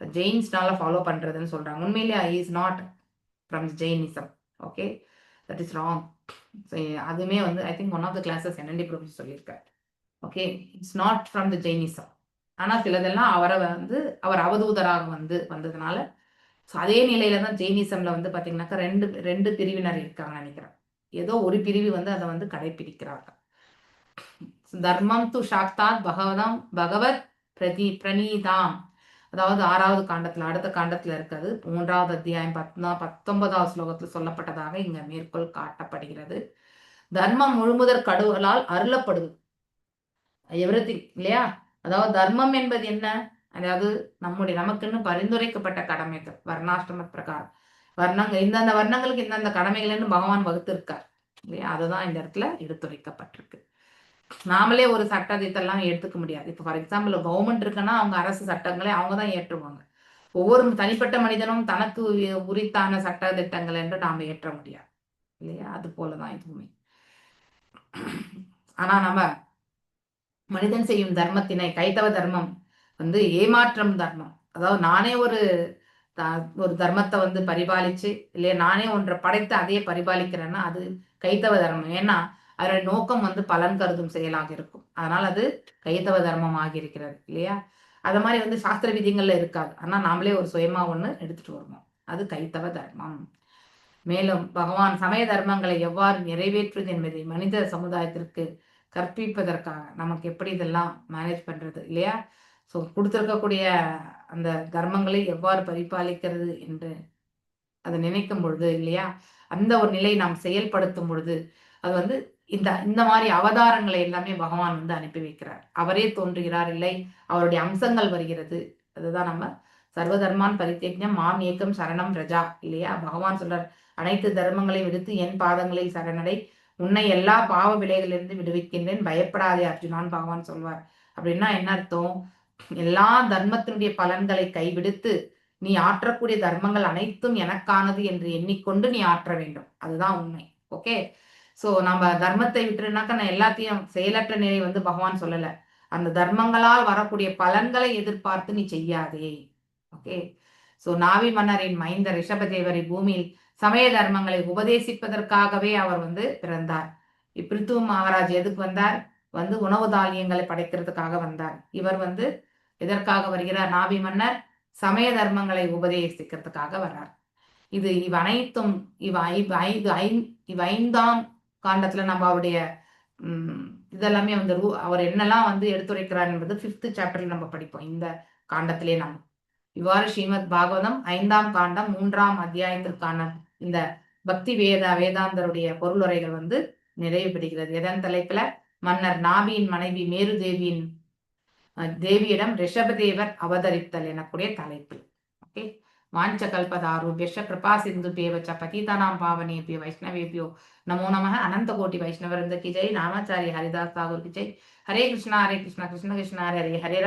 ஜெயின்ஸ்னால ஃபாலோ பண்றதுன்னு சொல்றாங்க. உண்மையிலேயே I is not from Jainism. Okay, that is wrong. அதுவுமே வந்து I think one of the classes NND Prabhu சொல்லியிருக்காரு. Okay, it's not from the Jainism. ஆனா சிலதெல்லாம் அவரை வந்து அவர் அவதூதராக வந்து வந்ததுனால அதே நிலையில தான் ஜெயினிசம்ல வந்து பாத்தீங்கன்னாக்கா ரெண்டு ரெண்டு பிரிவினர் இருக்காங்க நினைக்கிறேன். ஏதோ ஒரு பிரிவு வந்து அதை வந்து கடைபிடிக்கிறார்கள். தர்மம் து சாக்தாத் பகவதம் பகவத் பிரதி பிரணீதாம், அதாவது 6வது காண்டத்துல அடுத்த காண்டத்துல இருக்கிறது 3வது அத்தியாயம் 19வது ஸ்லோகத்துல சொல்லப்பட்டதாக இங்க மேற்கோள் காட்டப்படுகிறது. தர்மம் முழுமுதற் கடவுளால் அருளப்படுது எவ்ரிதிங் இல்லையா? அதாவது தர்மம் என்பது என்ன? அதாவது நம்முடைய நமக்குன்னு பரிந்துரைக்கப்பட்ட கடமைகள் வர்ணாசிரம பிரகாரம் வர்ணங்கள் இந்தந்த வர்ணங்களுக்கு இந்தந்த கடமைகள்னு பகவான் வகுத்திருக்கார் இல்லையா? அதுதான் இந்த இடத்துல எடுத்துரைக்கப்பட்டிருக்கு. நாமளே ஒரு சட்டத்திட்டெல்லாம் எடுத்துக்க முடியாது. இப்போ ஃபார் எக்ஸாம்பிள் கவர்மெண்ட் இருக்குன்னா அவங்க அரசு சட்டங்களை அவங்க தான் ஏற்றுவாங்க. ஒவ்வொரு தனிப்பட்ட மனிதனும் தனக்கு உரித்தான சட்ட திட்டங்கள் என்று நாம் ஏற்ற முடியாது இல்லையா? அது போலதான் இதுவுமே. ஆனா நம்ம மனிதன் செய்யும் தர்மத்தினை கைத்தவ தர்மம் வந்து ஏமாற்றம் தர்மம். அதாவது நானே ஒரு ஒரு தர்மத்தை வந்து பரிபாலிச்சு, இல்லையா நானே ஒன்றை படைத்து அதையே பரிபாலிக்கிறேன்னா அது கைத்தவ தர்மம். ஏன்னா அதனுடைய நோக்கம் வந்து பலன் கருதும் செயலாக இருக்கும். அதனால் அது கைத்தவ தர்மம் ஆகியிருக்கிறது இல்லையா? அது மாதிரி வந்து சாஸ்திர விதிகள்ல இருக்காது. ஆனா நாமளே ஒரு சுயமா ஒண்ணு எடுத்துட்டு வருவோம், அது கைத்தவ தர்மம். மேலும் பகவான் சமய தர்மங்களை எவ்வாறு நிறைவேற்றுவது என்பதை மனித சமுதாயத்திற்கு கற்பிப்பதற்காக நமக்கு எப்படி இதெல்லாம் மேனேஜ் பண்றது இல்லையா? ஸோ கொடுத்திருக்கக்கூடிய அந்த தர்மங்களை எவ்வாறு பரிபாலிக்கிறது என்று அதை நினைக்கும் பொழுது இல்லையா, அந்த ஒரு நிலை நாம் செயல்படுத்தும் பொழுது அது வந்து இந்த இந்த மாதிரி அவதாரங்களை எல்லாமே பகவான் வந்து அனுப்பி வைக்கிறார். அவரே தோன்றுகிறார் இல்லை, அவருடைய அம்சங்கள் வருகிறது. அதுதான் நம்ம சர்வதர்மான் பரித்யஜ்ஞம் மாம் ஏக்கம் சரணம் ரஜா இல்லையா? பகவான் சொல்றார், அனைத்து தர்மங்களையும் விடுத்து என் பாதங்களில் சரணடை, உன்னை எல்லா பாவ விலைகளிலிருந்து விடுவிக்கின்றேன், பயப்படாதே அர்ஜுனான் பகவான் சொல்வார். அப்படின்னா என்ன அர்த்தம்? எல்லா தர்மத்தினுடைய பலன்களை கைவிடுத்து நீ ஆற்றக்கூடிய தர்மங்கள் அனைத்தும் எனக்கானது என்று எண்ணிக்கொண்டு நீ ஆற்ற வேண்டும். அதுதான் உண்மை. ஓகே, சோ நம்ம தர்மத்தை விட்டுருனாக்கா நான் எல்லாத்தையும் செயலற்ற நிலை வந்து பகவான் சொல்லல. அந்த தர்மங்களால் வரக்கூடிய பலன்களை எதிர்பார்த்து நீ செய்யாதே. ஓகே, சோ நாவி மன்னரின் மைந்தர் ரிஷபதேவரை பூமியில் சமய தர்மங்களை உபதேசிப்பதற்காகவே அவர் வந்து பிறந்தார். இப்பிருத்து மகாராஜ் எதுக்கு வந்தார்? வந்து உணவு தானியங்களை படைக்கிறதுக்காக வந்தார். இவர் வந்து எதற்காக வருகிறார்? நாவி மன்னர் சமய தர்மங்களை உபதேசிக்கிறதுக்காக வர்றார். இது இவ் அனைத்தும் இவ் இவ் ஐந்தாம் காண்டத்துல நம்ம அவருடைய இதெல்லாமே வந்து அவர் என்னெல்லாம் வந்து எடுத்துரைக்கிறார் என்பது 5th சாப்டர்ல நம்ம படிப்போம். இந்த காண்டத்திலே நம்ம இவ்வாறு ஸ்ரீமத் பாகவதம் 5ஆம் காண்டம் 3ஆம் அத்தியாயத்திற்கான இந்த பக்தி வேதாந்தருடைய பொருளுரைகள் வந்து நிறைவு பெறுகிறது. எதன் தலைப்புல? மன்னர் நாபியின் மனைவி மேருதேவியின் தேவியிடம் ரிஷபதேவர் அவதரித்தல் எனக்கூடிய தலைப்பு. ஓகே, வாஞ்ச கல்பதாருபியஷ கிருபா சிந்து பேவச்ச பதிதானாம் பாவனேபியோ வைஷ்ணவேபியோ நமோ நமः. அனந்த கோட்டி வைஷ்ணவருந்த கி ஜெய். நாமாச்சாரிய ஹரிதாஸ் தாகூர் கி ஜெய். ஹரே கிருஷ்ணா ஹரே கிருஷ்ணா கிருஷ்ண கிருஷ்ணா ஹரே ஹரே, ஹரே